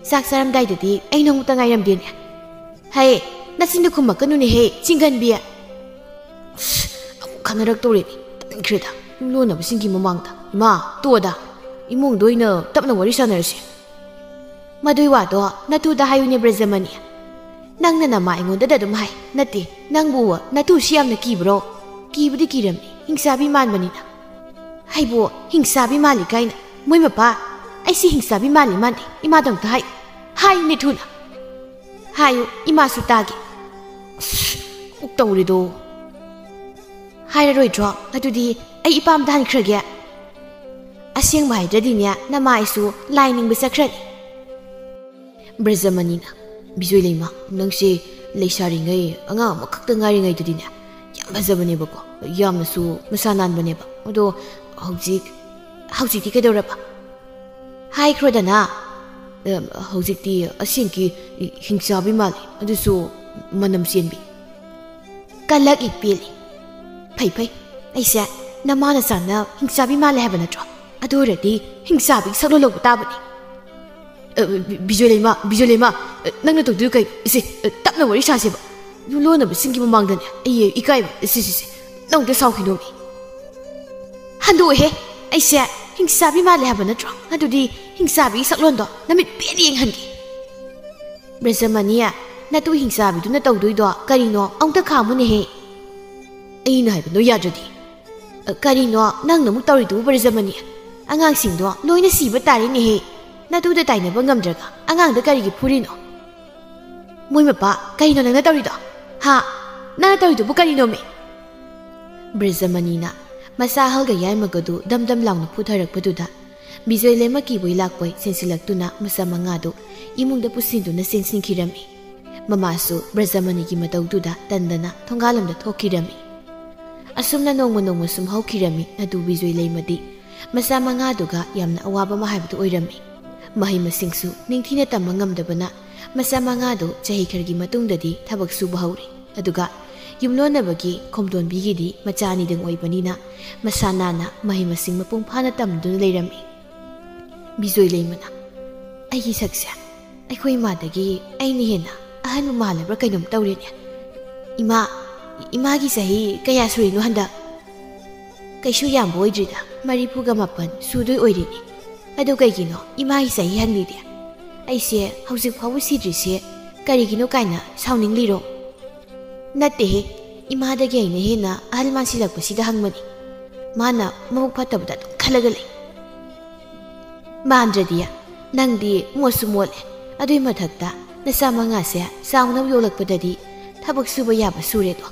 ꯆꯥꯛ ꯆꯥꯔꯝꯗꯥꯏꯗꯗꯤ ꯑꯩ ꯅꯣꯡꯃꯇ ꯉꯥꯏꯔꯝꯗꯦꯅꯦ꯫ ꯍꯩ, ꯅꯆꯤꯟꯗꯨ ꯈꯨꯝꯃꯛꯀꯅꯨꯅꯦꯍꯦ, ꯆꯤꯡꯒꯟꯕꯤ꯫ ꯁꯥꯟꯅꯔꯛꯇꯧꯔꯦꯅꯦ꯫ ꯇꯟꯈ꯭ꯔꯦꯗ, ꯌꯨꯝꯂꯣꯟꯅꯕꯁꯤꯡꯒꯤ ꯃꯃꯥꯡꯗ꯫ ꯏꯃꯥ, ꯇꯣꯛꯑꯣꯗ, ꯏꯃꯨꯡꯗ ꯑꯣꯏꯅ ꯇꯞꯅ ꯋꯥꯔꯤ ꯁꯥꯟꯅꯔꯁꯤ꯫ ꯃꯗꯨꯏ ꯋꯥꯗꯣ ꯅꯇꯨꯗ ꯍꯥꯏꯌꯨꯅꯦ, ꯕ꯭ꯔꯖꯃꯅꯤ꯫ ꯅꯪꯅ ꯅꯃꯥ ꯑꯩꯉꯣꯟꯗꯗ ꯑꯗꯨꯝ ꯍꯥꯏ꯫ ꯅꯠꯇꯦ, ꯅꯪꯕꯨ ꯅꯇꯨꯁꯤ ꯌꯥꯝꯅ ꯀꯤꯕ꯭ꯔꯣ? ꯀꯤꯕꯨꯗꯤ ꯀꯤꯔꯝꯅꯤ, ꯍꯤꯡꯆꯥꯕꯤ ꯃꯥꯟꯕꯅꯤꯅ꯫ ꯍꯥꯏꯕꯣ, ꯍꯤꯡꯆꯥꯕꯤ ꯃꯥꯜꯂꯤ ꯀꯥꯏꯅ꯫ ꯃꯣꯏ ꯃꯄꯥ, ꯑꯩꯁꯤ ꯍꯤꯡꯆꯥꯕꯤ ꯃꯥꯜꯂꯤ ꯃꯥꯟꯗꯦ, ꯏꯃꯥꯗ ꯑꯝꯇ ꯍꯥꯏꯌꯨ꯫ ꯍꯥꯏꯌꯨꯅꯦ ꯊꯨꯅ꯫ ꯍꯥꯏꯌꯨ, ꯏꯃꯥꯁꯨ ꯇꯥꯒꯦ꯫ ꯑꯁ, ꯀꯣꯛ ꯇꯧꯔꯦꯗꯣ꯫ ꯍꯥꯏꯔꯔꯣꯏꯗ꯭ꯔꯣ? ꯑꯗꯨꯗꯤ ꯑꯩ ꯏꯄꯥꯝꯗ ꯍꯟꯈ꯭ꯔꯒꯦ꯫ ꯑꯁꯦꯡꯕ ꯍꯥꯏꯗ꯭ꯔꯗꯤꯅꯦ, ꯅꯃꯥ ꯑꯩꯁꯨ ꯂꯥꯏ ꯅꯤꯡꯕ ꯆꯠꯈ꯭ꯔꯅꯤ꯫ ꯕ꯭ꯔꯖꯃꯅꯤꯅ, "ꯕꯤꯖꯣꯏ ꯂꯩꯃ, ꯅꯪꯁꯦ ꯂꯩꯁꯥꯔꯤꯉꯩ, ꯑꯉꯥꯡ ꯑꯃꯈꯛꯇ ꯉꯥꯏꯔꯤꯉꯩꯗꯗꯤꯅꯦ, ꯌꯥꯝ ꯐꯖꯕꯅꯦꯕꯀꯣ, ꯌꯥꯝꯅꯁꯨ ꯃꯁꯥ ꯅꯥꯟꯕꯅꯦꯕ꯫ ꯑꯗꯣ ꯍꯧꯖꯤꯛ, ꯍꯧꯖꯤꯛꯇꯤ ꯀꯩꯗꯧꯔꯕ?" ꯍꯥꯏꯈ꯭ꯔꯣꯗꯅ꯫ "ꯑ, ꯍꯧꯖꯤꯛꯇꯤ ꯑꯁꯦꯡꯀꯤ ꯍꯤꯡꯆꯥꯕꯤ ꯃꯥꯜꯂꯤ, ꯑꯗꯨꯁꯨ ꯃꯅꯝ ꯆꯦꯟꯕꯤ꯫" ꯀꯂꯛ ꯏꯛ ꯄꯦꯜꯂꯤ꯫ ꯐꯩ, ꯐꯩ꯫ ꯑꯩꯁꯦ ꯅꯃꯥ ꯅꯆꯥꯅ ꯍꯤꯡꯆꯥꯕꯤ ꯃꯥꯜꯂꯦ ꯍꯥꯏꯕ ꯅꯠꯇ꯭ꯔꯣ? ꯑꯗꯨ ꯑꯣꯏꯔꯗꯤ ꯍꯤꯡꯆꯥꯕꯤꯒꯤ ꯁꯛꯂꯣꯟ ꯂꯧꯕ ꯇꯥꯕꯅꯤ꯫ "ꯑ, ꯕꯤ-, ꯕꯤꯖꯣꯏ ꯂꯩꯃ, ꯕꯤꯖꯣꯏ ꯂꯩꯃ, ꯑ, ꯅꯪꯅ ꯇꯧꯗꯣꯏ ꯀꯩ? ꯏꯁꯦ, ꯑ, ꯇꯞꯅ ꯋꯥꯔꯤ ꯁꯥꯁꯦꯕ꯫ ꯌꯨꯝꯂꯣꯟꯅꯕꯁꯤꯡꯒꯤ ꯃꯃꯥꯡꯗꯅꯦ ꯑꯩ ꯏꯀꯥꯏꯕ꯫ ꯏꯁꯦ, ꯏꯁꯦ, ꯏꯁꯦ, ꯅꯪ ꯑꯝꯇ ꯁꯥꯎꯈꯤꯅꯣꯃꯤ꯫" ꯍꯟꯗꯣꯛꯑꯣꯍꯦ, ꯑꯩꯁꯦ ꯍꯤꯡꯆꯥꯕꯤ ꯃꯥꯜꯂꯦ ꯍꯥꯏꯕ ꯅꯠꯇ꯭ꯔꯣ? ꯑꯗꯨꯗꯤ ꯍꯤꯡꯆꯥꯕꯤꯒꯤ ꯁꯛꯂꯣꯟꯗꯣ ꯅꯃꯤꯠ ꯄꯦꯟꯅ ꯌꯦꯡꯍꯟꯒꯦ꯫ ꯕ꯭ꯔꯖꯃꯅꯤ, ꯅꯇꯨ ꯍꯤꯡꯆꯥꯕꯤꯗꯨꯅ ꯇꯧꯗꯣꯏꯗꯣ ꯀꯔꯤꯅꯣ? ꯑꯃꯨꯛꯇ ꯈꯥꯝꯃꯨꯅꯦꯍꯦ꯫ ꯑꯩꯅ ꯍꯥꯏꯕꯗꯣ ꯌꯥꯗ꯭ꯔꯗꯤ꯫ ꯑ, ꯀꯔꯤꯅꯣ ꯅꯪꯅ ꯑꯃꯨꯛ ꯇꯧꯔꯤꯗꯨꯕꯨ, ꯕ꯭ꯔꯖꯃꯅꯤ? ꯑꯉꯥꯡꯁꯤꯡꯗꯣ ꯂꯣꯏꯅ ꯁꯤꯕ ꯇꯥꯔꯦꯅꯦꯍꯦ꯫ ꯅꯇꯨꯗ ꯇꯥꯏꯅꯕ ꯉꯝꯗ꯭ꯔꯒ ꯑꯉꯥꯡꯗ ꯀꯔꯤꯒꯤ ꯐꯨꯔꯤꯅꯣ? ꯃꯣꯏ ꯃꯄꯥ, ꯀꯔꯤꯅꯣ ꯅꯪꯅ ꯇꯧꯔꯤꯗꯣ? ꯍꯥ? ꯅꯪꯅ ꯇꯧꯔꯤꯗꯨꯕꯨ ꯀꯔꯤꯅꯣꯃꯤ? ꯕ꯭ꯔꯖꯃꯅꯤꯅ ꯃꯆꯥ ꯑꯍꯜꯒ ꯌꯥꯏꯃꯒꯗꯨ ꯗꯝ ꯗꯝ ꯂꯥꯎꯅ ꯐꯨꯊꯔꯛꯄꯗꯨꯗ ꯕꯤꯖꯣꯏ ꯂꯩꯃ ꯀꯤꯕꯣꯏ ꯂꯥꯛꯄꯣꯏ ꯆꯦꯟꯁꯤꯜꯂꯛꯇꯨꯅ ꯃꯆꯥ ꯃꯉꯥꯗꯨ ꯏꯃꯨꯡꯗ ꯄꯨꯁꯤꯟꯗꯨꯅ ꯆꯦꯟꯁꯤꯟꯈꯤꯔꯝꯃꯤ꯫ ꯃꯃꯥꯁꯨ ꯕ꯭ꯔꯖꯃꯅꯤꯒꯤ ꯃꯇꯧꯗꯨꯗ ꯇꯟꯗꯅ ꯊꯣꯡꯒꯥꯜꯂꯣꯝꯗ ꯊꯣꯛꯈꯤꯔꯝꯃꯤ꯫ ꯑꯁꯨꯝꯅ ꯅꯣꯡꯃ ꯅꯣꯡꯃ ꯁꯨꯝ ꯍꯧꯈꯤꯔꯝꯃꯤ꯫ ꯅꯇꯨ ꯕꯤꯖꯣꯏ ꯂꯩꯃꯗꯤ ꯃꯆꯥ ꯃꯉꯥꯗꯨꯒ ꯌꯥꯝꯅ ꯑꯋꯥꯕ ꯑꯃ ꯍꯥꯏꯕꯗꯨ ꯑꯣꯏꯔꯝꯃꯤ꯫ ꯃꯍꯩ ꯃꯁꯤꯡꯁꯨ ꯅꯤꯡꯊꯤꯅ ꯇꯝꯕ ꯉꯝꯗꯕꯅ ꯃꯆꯥ ꯃꯉꯥꯗꯨ ꯆꯍꯤ ꯈꯔꯒꯤ ꯃꯇꯨꯡꯗꯗꯤ ꯊꯕꯛ ꯁꯨꯕ ꯍꯧꯔꯦ꯫ ꯑꯗꯨꯒ ꯌꯨꯝꯂꯣꯟꯅꯕꯒꯤ ꯈꯣꯝꯗꯣꯟꯕꯤꯒꯤꯗꯤ ꯃꯆꯥ ꯑꯅꯤꯗꯪ ꯑꯣꯏꯕꯅꯤꯅ ꯃꯁꯥ ꯅꯥꯟꯅ ꯃꯍꯩ ꯃꯁꯤꯡ ꯃꯄꯨꯡ ꯐꯥꯅ ꯇꯝꯗꯨꯅ ꯂꯩꯔꯝꯃꯤ꯫ ꯕꯤꯖꯣꯏ ꯂꯩꯃꯅ, "ꯑꯩꯒꯤ ꯁꯛꯁꯦ ꯑꯩꯈꯣꯏ ꯏꯃꯥꯗꯒꯤ ꯑꯩꯅ ꯍꯦꯟꯅ ꯑꯍꯟꯕ ꯃꯥꯜꯂꯕ꯭ꯔꯥ ꯀꯩꯅꯣꯝ ꯇꯧꯔꯦꯅꯦ꯫ ꯏꯃꯥ, ꯏꯃꯥꯒꯤ ꯆꯍꯤ ꯀꯌꯥ ꯁꯨꯔꯤꯅꯣ ꯍꯟꯗꯛ?" ꯀꯩꯁꯨ ꯌꯥꯝꯕ ꯑꯣꯏꯗ꯭ꯔꯤꯗ, ꯃꯔꯤꯐꯨꯒ ꯃꯥꯄꯟ ꯁꯨꯗꯣꯏ ꯑꯣꯏꯔꯤꯅꯤ꯫ ꯑꯗꯨ ꯀꯩꯒꯤꯅꯣ ꯏꯃꯥꯒꯤ ꯆꯍꯤ ꯍꯪꯂꯤꯗꯤ? ꯑꯩꯁꯦ ꯍꯧꯖꯤꯛ ꯐꯥꯎꯕ ꯁꯤꯗ꯭ꯔꯤꯁꯦ ꯀꯔꯤꯒꯤꯅꯣ ꯀꯥꯏꯅ ꯁꯥꯎꯅꯤꯡꯂꯤꯔꯣ? ꯅꯠꯇꯦꯍꯦ, ꯏꯃꯥꯗꯒꯤ ꯑꯩꯅ ꯍꯦꯟꯅ ꯑꯍꯜ ꯃꯥꯟꯁꯤꯜꯂꯛꯄꯁꯤꯗ ꯍꯪꯕꯅꯤ꯫ ꯃꯥꯅ ꯃꯕꯨꯛ ꯐꯠꯇꯕꯗ ꯑꯗꯨꯝ ꯈꯜꯂꯒ ꯂꯩ꯫ ꯃꯥꯟꯗ꯭ꯔꯗꯤ, ꯅꯪꯗꯤ ꯃꯣꯠꯁꯨ ꯃꯣꯠꯂꯦ, ꯑꯗꯨꯏ ꯃꯊꯛꯇ ꯅꯆꯥ ꯃꯉꯥꯁꯦ ꯆꯥꯎꯅꯕ ꯌꯣꯛꯂꯛꯄꯗꯗꯤ ꯊꯕꯛ ꯁꯨꯕ ꯌꯥꯕ ꯁꯨꯔꯦꯗꯣ꯫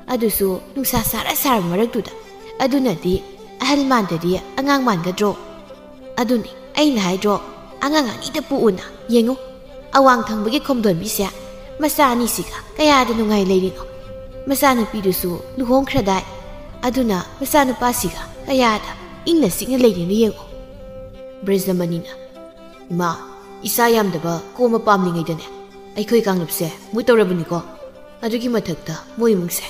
ꯑꯗꯨꯁꯨ ꯅꯨꯡꯁꯥ ꯁꯥꯔ ꯁꯥꯔꯕ ꯃꯔꯛꯇꯨꯗ꯫ ꯑꯗꯨꯅꯗꯤ ꯑꯍꯜ ꯃꯥꯟꯗꯗꯤ ꯑꯉꯥꯡ ꯃꯥꯟꯒꯗ꯭ꯔꯣ? ꯑꯗꯨꯅꯤ ꯑꯩꯅ ꯍꯥꯏꯗ꯭ꯔꯣ, ꯑꯉꯥꯡ ꯑꯅꯤꯗ ꯄꯣꯛꯎꯅ꯫ ꯌꯦꯡꯉꯨ, ꯑꯋꯥꯡ ꯊꯪꯕꯒꯤ ꯈꯣꯝꯗꯣꯟꯕꯤꯁꯦ ꯃꯆꯥ ꯑꯅꯤꯁꯤꯒ ꯀꯌꯥꯗ ꯅꯨꯡꯉꯥꯏ ꯂꯩꯔꯤꯅꯣ꯫ ꯃꯆꯥꯅꯨꯄꯤꯗꯨꯁꯨ ꯂꯨꯍꯣꯡꯈ꯭ꯔꯗꯥꯏ꯫ ꯑꯗꯨꯅ ꯃꯆꯥꯅꯨꯄꯥꯁꯤꯒ ꯀꯌꯥꯗ ꯏꯪꯅ ꯆꯤꯛꯅ ꯂꯩꯔꯤꯅꯣ ꯌꯦꯡꯉꯨ꯫ ꯕ꯭ꯔꯖꯃꯅꯤꯅ, "ꯏꯃꯥ, ꯏꯆꯥ ꯌꯥꯝꯗꯕ ꯀꯣꯝꯕ ꯄꯥꯝꯂꯤꯉꯩꯗꯅꯦ, ꯑꯩꯈꯣꯏ ꯀꯥꯡꯂꯨꯞꯁꯦ ꯃꯨꯠ ꯇꯧꯔꯕꯅꯤꯀꯣ꯫ ꯑꯗꯨꯒꯤ ꯃꯊꯛꯇ ꯃꯣꯏ ꯏꯃꯨꯡꯁꯦ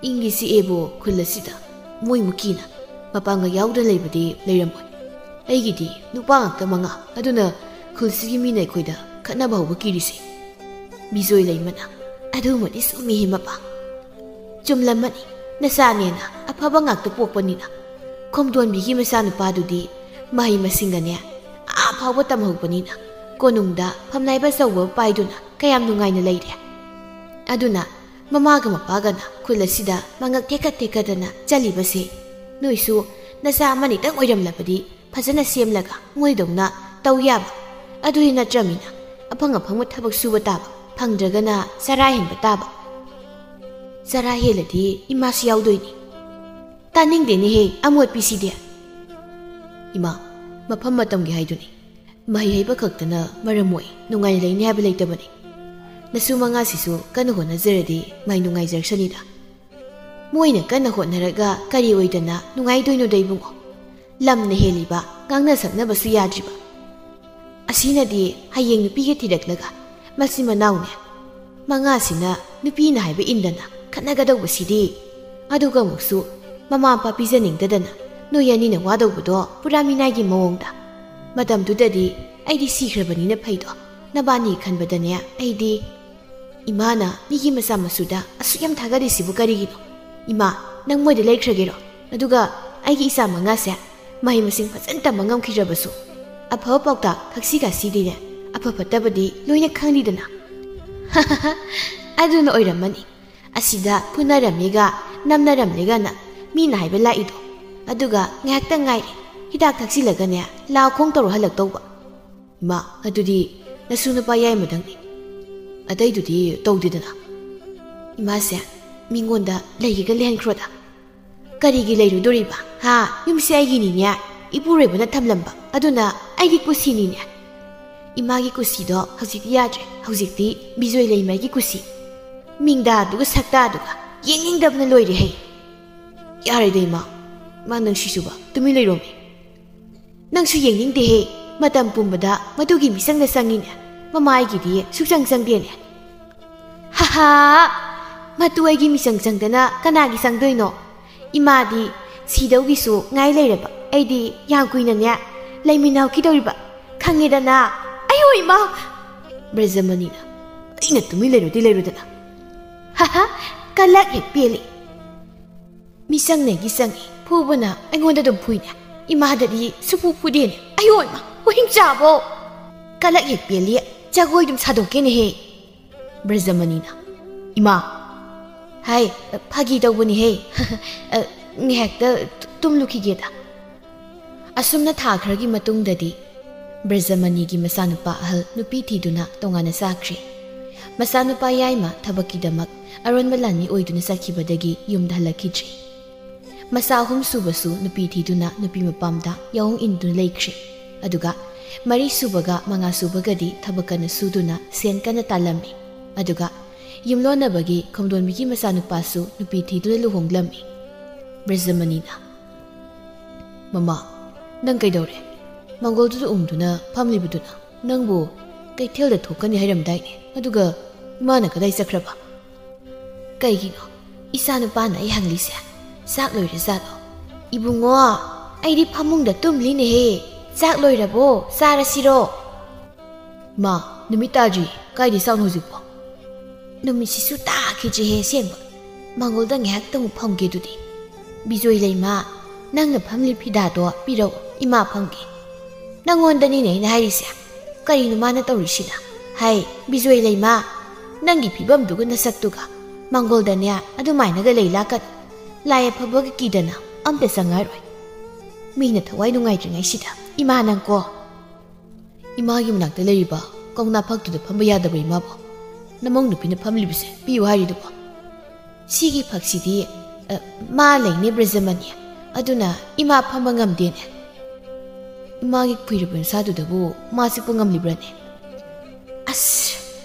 ꯏꯪꯒꯤ ꯆꯤꯛꯑꯦꯕꯨ ꯈꯨꯜ ꯑꯁꯤꯗ ꯃꯣꯏ ꯃꯨꯀꯤꯅ ꯃꯄꯥꯡꯒ ꯌꯥꯎꯗꯅ ꯂꯩꯕꯗꯤ ꯂꯩꯔꯝꯃꯣꯏ꯫ ꯑꯩꯒꯤꯗꯤ ꯅꯨꯄꯥ ꯉꯥꯛꯇ ꯃꯉꯥ, ꯑꯗꯨꯅ ꯈꯨꯜꯁꯤꯒꯤ ꯃꯤꯅ ꯑꯩꯈꯣꯏꯗ ꯈꯠꯅꯕ ꯍꯧꯕ ꯀꯤꯔꯤꯁꯦ꯫" ꯃꯤꯖꯣꯏ ꯂꯩꯃꯅ, "ꯑꯗꯨꯃꯗꯤ ꯆꯨꯝꯃꯤꯍꯦ ꯃꯄꯥ꯫ ꯆꯨꯝꯂꯝꯃꯅꯤ, ꯅꯆꯥꯅꯦꯅ ꯑꯐꯕ ꯉꯥꯛꯇ ꯄꯣꯛꯄꯅꯤꯅ꯫ ꯈꯣꯝꯗꯣꯟꯕꯤꯒꯤ ꯃꯆꯥꯅꯨꯄꯥꯗꯨꯗꯤ ꯃꯍꯩ ꯃꯁꯤꯡꯒꯅꯦ ꯑꯥ ꯐꯥꯎꯕ ꯇꯝꯍꯧꯕꯅꯤꯅ ꯀꯣꯅꯨꯡꯗ ꯐꯝꯅꯥꯏꯕ ꯑꯆꯧꯕ ꯄꯥꯏꯗꯨꯅ ꯀꯌꯥꯝ ꯅꯨꯡꯉꯥꯏꯅ ꯂꯩꯔꯦ꯫ ꯑꯗꯨꯅ ꯃꯃꯥꯒ ꯃꯄꯥꯒꯅ ꯈꯨꯜ ꯑꯁꯤꯗ ꯃꯉꯛ ꯊꯦꯛꯀꯠ ꯊꯦꯛꯀꯠꯇꯅ ꯆꯠꯂꯤꯕꯁꯦ ꯅꯣꯏꯁꯨ ꯅꯆꯥ ꯑꯃꯅꯤꯇꯪ ꯑꯣꯏꯔꯝꯂꯕꯗꯤ ꯐꯖꯅ ꯁꯦꯝꯂꯒ ꯃꯣꯏꯗꯧꯅ ꯇꯧ ꯌꯥꯕ꯫ ꯑꯗꯨꯗꯤ ꯅꯠꯇ꯭ꯔꯃꯤꯅ ꯑꯐꯪ ꯑꯐꯪꯕ ꯊꯕꯛ ꯁꯨꯕ ꯇꯥꯕ, ꯐꯪꯗ꯭ꯔꯒꯅ ꯆꯔꯥ ꯍꯦꯟꯕ ꯇꯥꯕ꯫ ꯆꯔꯥ ꯍꯦꯜꯂꯗꯤ ꯏꯃꯥꯁꯨ ꯌꯥꯎꯗꯣꯏꯅꯤ꯫ ꯇꯥꯅꯤꯡꯗꯦꯅꯦꯍꯦ ꯑꯃꯣꯠꯄꯤꯁꯤꯗꯤ꯫ ꯏꯃꯥ, ꯃꯐꯝ ꯃꯇꯝꯒꯤ ꯍꯥꯏꯗꯨꯅꯤ꯫ ꯃꯍꯩ ꯍꯩꯕ ꯈꯛꯇꯅ ꯃꯔꯝ ꯑꯣꯏ ꯅꯨꯡꯉꯥꯏꯅ ꯂꯩꯅꯤ ꯍꯥꯏꯕ ꯂꯩꯇꯕꯅꯤ꯫ ꯅꯁꯨ ꯃꯉꯥꯁꯤꯁꯨ ꯀꯟꯅ ꯍꯣꯠꯅꯖꯔꯗꯤ ꯃꯥꯏ ꯅꯨꯡꯉꯥꯏꯖꯔꯁꯅꯤꯗ꯫ ꯃꯣꯏꯅ ꯀꯟꯅ ꯍꯣꯠꯅꯔꯒ ꯀꯔꯤ ꯑꯣꯏꯗꯅ ꯅꯨꯡꯉꯥꯏꯗꯣꯏꯅꯣꯗ ꯏꯕꯨꯡꯉꯣ? ꯂꯝꯅ ꯍꯦꯜꯂꯤꯕ, ꯉꯥꯡꯅ ꯁꯛꯅꯕꯁꯨ ꯌꯥꯗ꯭ꯔꯤꯕ꯫ ꯑꯁꯤꯅꯗꯤ ꯍꯌꯦꯡ ꯅꯨꯄꯤꯒ ꯊꯤꯔꯛꯂꯒ ꯃꯆꯤꯟ ꯃꯅꯥꯎꯅꯦ ꯃꯉꯥꯁꯤꯅ ꯅꯨꯄꯤꯅ ꯍꯥꯏꯕ ꯏꯟꯗꯅ ꯈꯠꯅꯒꯗꯧꯕꯁꯤꯗꯤ꯫ ꯑꯗꯨꯒ ꯑꯃꯨꯛꯁꯨ ꯃꯃꯥ ꯃꯄꯥ ꯄꯤꯖꯅꯤꯡꯗꯗꯅ ꯅꯣꯏ ꯑꯅꯤꯅ ꯋꯥꯗꯧꯕꯗꯣ ꯄꯨꯔꯥ ꯃꯤꯅꯥꯏꯒꯤ ꯃꯑꯣꯡꯗ꯫ ꯃꯇꯝꯗꯨꯗꯗꯤ ꯑꯩꯗꯤ ꯁꯤꯈ꯭ꯔꯕꯅꯤꯅ ꯐꯩꯗꯣ, ꯅꯕꯥꯅꯤ ꯈꯟꯕꯗꯅꯦ ꯑꯩꯗꯤ꯫ ꯏꯃꯥꯅ ꯃꯤꯒꯤ ꯃꯆꯥ ꯃꯁꯨꯗ ꯑꯁꯨꯛ ꯌꯥꯝ ꯊꯥꯒꯠꯂꯤꯁꯤꯕꯨ ꯀꯔꯤꯒꯤꯅꯣ? ꯏꯃꯥ, ꯅꯪ ꯃꯣꯏꯗ ꯂꯩꯈ꯭ꯔꯒꯦꯔꯣ? ꯑꯗꯨꯒ ꯑꯩꯒꯤ ꯏꯆꯥ ꯃꯉꯥꯁꯦ ꯃꯍꯩ ꯃꯁꯤꯡ ꯐꯖꯅ ꯇꯝꯕ ꯉꯝꯈꯤꯗ꯭ꯔꯕꯁꯨ, ꯑꯐꯕ ꯄꯥꯎꯇꯥꯛ ꯊꯛꯁꯤ ꯈꯥꯁꯤꯗꯤꯅꯦ, ꯑꯐ ꯐꯠꯇꯕꯗꯤ ꯂꯣꯏꯅ ꯈꯪꯂꯤꯗꯅ꯫ ꯑꯗꯨꯅ ꯑꯣꯏꯔꯝꯃꯅꯤ ꯑꯁꯤꯗ ꯐꯨꯅꯔꯝꯃꯤꯒ ꯅꯝꯅꯔꯝꯂꯤꯒꯅ ꯃꯤꯅ ꯍꯥꯏꯕ ꯂꯥꯛꯏꯗꯣ꯫ ꯑꯗꯨꯒ ꯉꯥꯏꯍꯥꯛꯇꯪ ꯉꯥꯏꯔꯦ, ꯍꯤꯗꯥꯛ ꯊꯛꯆꯤꯜꯂꯒꯅꯦ ꯂꯥꯎ ꯈꯣꯡ ꯇꯧꯔ ꯍꯜꯂꯛꯇꯧꯕ꯫ ꯏꯃꯥ, ꯑꯗꯨꯗꯤ ꯅꯁꯨ ꯅꯨꯄꯥ ꯌꯥꯏꯃꯗꯪꯅꯤ, ꯑꯇꯩꯗꯨꯗꯤ ꯇꯧꯗꯦꯗꯅ꯫ ꯏꯃꯥꯁꯦ ꯃꯤꯉꯣꯟꯗ ꯂꯩꯒꯦꯒ ꯂꯩꯍꯟꯈ꯭ꯔꯣꯗ꯫ ꯀꯔꯤꯒꯤ ꯂꯩꯔꯨꯗꯣꯔꯤꯕ? ꯍꯥ? ꯌꯨꯝꯁꯦ ꯑꯩꯒꯤꯅꯤꯅꯦ, ꯏꯄꯨꯔꯣꯏꯕꯅ ꯊꯝꯂꯝꯕ, ꯑꯗꯨꯅ ꯑꯩꯒꯤ ꯀꯨꯁꯤꯅꯤꯅꯦ꯫ ꯏꯃꯥꯒꯤ ꯀꯨꯁꯤꯗꯣ ꯍꯧꯖꯤꯛꯇꯤ ꯌꯥꯗ꯭ꯔꯦ, ꯍꯧꯖꯤꯛꯇꯤ ꯕꯤꯖꯣꯏ ꯂꯩꯃꯒꯤ ꯀꯨꯁꯤ꯫ ꯃꯤꯡꯗꯥꯗꯨꯒ ꯁꯛꯇꯥꯗꯨꯒ ꯌꯦꯡꯅꯤꯡꯗꯕꯅ ꯂꯣꯏꯔꯦ ꯍꯩ꯫ ꯌꯥꯔꯦꯗ ꯏꯃꯥ, ꯏꯃꯥ ꯅꯪꯁꯤꯁꯨꯕ, ꯇꯨꯃꯤꯟ ꯂꯩꯔꯣꯃꯤ꯫ ꯅꯪꯁꯨ ꯌꯦꯡꯅꯤꯡꯗꯦꯍꯦ, ꯃꯇꯝ ꯄꯨꯝꯕꯗ ꯃꯗꯨꯒꯤ ꯃꯤꯆꯪꯗ ꯆꯪꯉꯤꯅꯦ, ꯃꯃꯥ ꯑꯩꯒꯤꯗꯤ ꯁꯨꯛꯆꯪ ꯆꯪꯗꯦꯅꯦ꯫ ꯍꯥꯍꯥ! ꯃꯇꯨ ꯑꯩꯒꯤ ꯃꯤꯆꯪ ꯆꯪꯗꯅ ꯀꯅꯥꯒꯤ ꯆꯪꯗꯣꯏꯅꯣ? ꯏꯃꯥꯗꯤ ꯁꯤꯗꯧꯒꯤꯁꯨ ꯉꯥꯏ ꯂꯩꯔꯕ, ꯑꯩꯗꯤ ꯌꯥꯝ ꯀꯨꯏꯅꯅꯦ ꯂꯩꯃꯤꯟꯅꯍꯧꯈꯤꯗꯧꯔꯤꯕ, ꯈꯪꯉꯦꯗꯅ꯫ ꯑꯌꯣ ꯏꯃꯥ! ꯕ꯭ꯔꯖꯃꯅꯤꯅ, ꯑꯩꯅ ꯇꯨꯃꯤꯟ ꯂꯩꯔꯨꯗꯤ ꯂꯩꯔꯨꯗꯅ꯫ ꯍꯥꯍꯥ! ꯀꯂꯛ ꯍꯦꯛ ꯄꯦꯜꯂꯤ꯫ ꯃꯤꯆꯪꯅꯦꯒꯤ ꯆꯪꯉꯤ, ꯐꯨꯕꯅ ꯑꯩꯉꯣꯟꯗ ꯑꯗꯨꯝ ꯐꯨꯏꯅꯦ, ꯏꯃꯥꯗꯗꯤ ꯁꯨꯐꯨ ꯐꯨꯗꯦꯅꯦ꯫ ꯑꯌꯣ ꯏꯃꯥ! ꯋꯥꯍꯤꯡ ꯆꯥꯕꯣ! ꯀꯂꯛ ꯍꯦꯛ ꯄꯦꯜꯂꯤ, ꯖꯒꯣꯏ ꯑꯗꯨꯝ ꯁꯥꯗꯣꯛꯀꯦꯅꯦꯍꯦ꯫ ꯕ꯭ꯔꯖꯃꯅꯤꯅ, ꯏꯃꯥ! ꯍꯥꯏ, ꯐꯥꯒꯤ ꯇꯧꯕꯅꯤꯍꯦ꯫ ꯑ, ꯉꯥꯏꯍꯥꯛꯇ ꯇꯨꯝꯂꯨꯈꯤꯒꯦꯗ꯫ ꯑꯁꯨꯝꯅ ꯊꯥ ꯈꯔꯒꯤ ꯃꯇꯨꯡꯗꯗꯤ ꯕ꯭ꯔꯖꯃꯅꯤꯒꯤ ꯃꯆꯥꯅꯨꯄꯥ ꯑꯍꯜ ꯅꯨꯄꯤ ꯊꯤꯗꯨꯅ ꯇꯣꯉꯥꯟꯅ ꯆꯥꯈ꯭ꯔꯦ꯫ ꯃꯆꯥꯅꯨꯄꯥ ꯌꯥꯏꯃ ꯊꯕꯛꯀꯤꯗꯃꯛ ꯑꯔꯣꯟꯕ ꯂꯥꯟꯃꯤ ꯑꯣꯏꯗꯨꯅ ꯆꯠꯈꯤꯕꯗꯒꯤ ꯌꯨꯝꯗ ꯍꯜꯂꯛꯈꯤꯗ꯭ꯔꯦ꯫ ꯃꯆꯥ ꯑꯍꯨꯝ ꯁꯨꯕꯁꯨ ꯅꯨꯄꯤ ꯊꯤꯗꯨꯅ ꯅꯨꯄꯤ ꯃꯄꯥꯝꯗ ꯌꯥꯑꯣꯡ ꯏꯟꯗꯨꯅ ꯂꯩꯈ꯭ꯔꯦ꯫ ꯑꯗꯨꯒ ꯃꯔꯤ ꯁꯨꯕꯒ ꯃꯉꯥ ꯁꯨꯕꯒꯗꯤ ꯊꯕꯛ ꯀꯟꯅ ꯁꯨꯗꯨꯅ ꯁꯦꯟ ꯀꯟꯅ ꯇꯥꯜꯂꯝꯃꯤ꯫ ꯑꯗꯨꯒ ꯌꯨꯝꯂꯣꯟꯅꯕꯒꯤ ꯈꯣꯝꯗꯣꯟꯕꯤꯒꯤ ꯃꯆꯥꯅꯨꯄꯥꯁꯨ ꯅꯨꯄꯤ ꯊꯤꯗꯨꯅ ꯂꯨꯍꯣꯡꯂꯝꯃꯤ꯫ ꯕ꯭ꯔꯖꯃꯅꯤꯅ, ꯃꯃꯥ, ꯅꯪ ꯀꯩꯗꯧꯔꯦ? ꯃꯪꯒꯣꯜꯗꯨꯗ ꯎꯪꯗꯨꯅ ꯐꯝꯂꯤꯕꯗꯨꯅ? ꯅꯪꯕꯨ ꯀꯩꯊꯦꯜꯗ ꯊꯣꯛꯀꯅꯤ ꯍꯥꯏꯔꯝꯗꯥꯏꯅꯦ? ꯑꯗꯨꯒ ꯏꯃꯥꯅ ꯀꯗꯥꯏ ꯆꯠꯈ꯭ꯔꯕ? ꯀꯩꯒꯤꯅꯣ ꯏꯆꯥ ꯅꯨꯄꯥꯅ ꯑꯩ ꯍꯪꯂꯤꯁꯦ? ꯆꯥꯛ ꯂꯣꯏꯔꯖꯥꯠꯂꯣ? ꯏꯕꯨꯡꯉꯣ, ꯑꯩꯗꯤ ꯐꯃꯨꯡꯗ ꯇꯨꯝꯂꯤꯅꯦꯍꯦ꯫ ꯆꯥꯛ ꯂꯣꯏꯔꯕꯣ? ꯆꯥꯔꯁꯤꯔꯣ? ꯃꯥ, ꯅꯨꯃꯤꯠ ꯇꯥꯗ꯭ꯔꯤ꯫ ꯀꯥꯏꯗꯩ ꯆꯥꯛꯅꯣ ꯍꯧꯖꯤꯛꯄꯣ? ꯅꯨꯃꯤꯠꯁꯤꯁꯨ ꯇꯥꯈꯤꯗ꯭ꯔꯦꯍꯦ ꯑꯁꯦꯡꯕ꯫ ꯃꯪꯒꯣꯜꯗ ꯉꯥꯏꯍꯥꯛꯇꯪ ꯐꯝꯒꯦ ꯑꯗꯨꯗꯤ꯫ "ꯕꯤꯖꯣꯏ ꯂꯩꯃ, ꯅꯪꯅ ꯐꯝꯂꯤ ꯐꯤꯗꯥꯗꯣ ꯄꯤꯔꯛꯑꯣ, ꯏꯃꯥ ꯐꯝꯒꯦ꯫ ꯅꯪꯉꯣꯟꯗꯅꯤꯅꯦ ꯑꯩꯅ ꯍꯥꯏꯔꯤꯁꯦ꯫ ꯀꯔꯤꯅꯣ ꯃꯥꯅ ꯇꯧꯔꯤꯁꯤꯅ? ꯍꯥꯏ, ꯕꯤꯖꯣꯏ ꯂꯩꯃ, ꯅꯪꯒꯤ ꯐꯤꯕꯝꯗꯨꯒ ꯅꯁꯛꯇꯨꯒ ꯃꯪꯒꯣꯜꯗꯅꯦ ꯑꯗꯨꯃꯥꯏꯅꯒ ꯂꯩ ꯂꯥꯛꯀꯅꯨ꯫ ꯂꯥꯏ ꯑꯐꯕꯒ ꯀꯤꯗꯅ ꯑꯝꯇ ꯆꯪꯉꯔꯣꯏ꯫ ꯃꯤꯅ ꯊꯋꯥꯏ ꯅꯨꯡꯉꯥꯏꯇ꯭ꯔꯤꯉꯩꯁꯤꯗ ꯏꯃꯥ ꯅꯪꯀꯣ!" "ꯏꯃꯥꯒꯤ ꯃꯅꯥꯛꯇ ꯂꯩꯔꯤꯕ ꯀꯧꯅꯥ ꯐꯛꯇꯨꯗ ꯐꯝꯕ ꯌꯥꯗꯕ꯭ꯔꯥ ꯏꯃꯥꯕꯣ? ꯅꯃꯧ ꯅꯨꯄꯤꯅ ꯐꯝꯂꯤꯕꯁꯦ ꯄꯤꯌꯨ ꯍꯥꯏꯔꯤꯗꯨꯕꯣ?" "ꯁꯤꯒꯤ ꯐꯛꯁꯤꯗꯤ, ꯑ, ꯃꯥ ꯂꯩꯅꯦ ꯕ꯭ꯔꯖꯃꯅꯤ, ꯑꯗꯨꯅ ꯏꯃꯥ ꯐꯝꯕ ꯉꯝꯗꯦꯅꯦ꯫ ꯏꯃꯥꯒꯤ ꯀꯨꯏꯔꯕ ꯅꯁꯥꯗꯨꯗꯕꯨ ꯃꯥ ꯆꯤꯛꯄ ꯉꯝꯂꯤꯕ꯭ꯔꯥꯅꯦ?" "ꯑꯁ,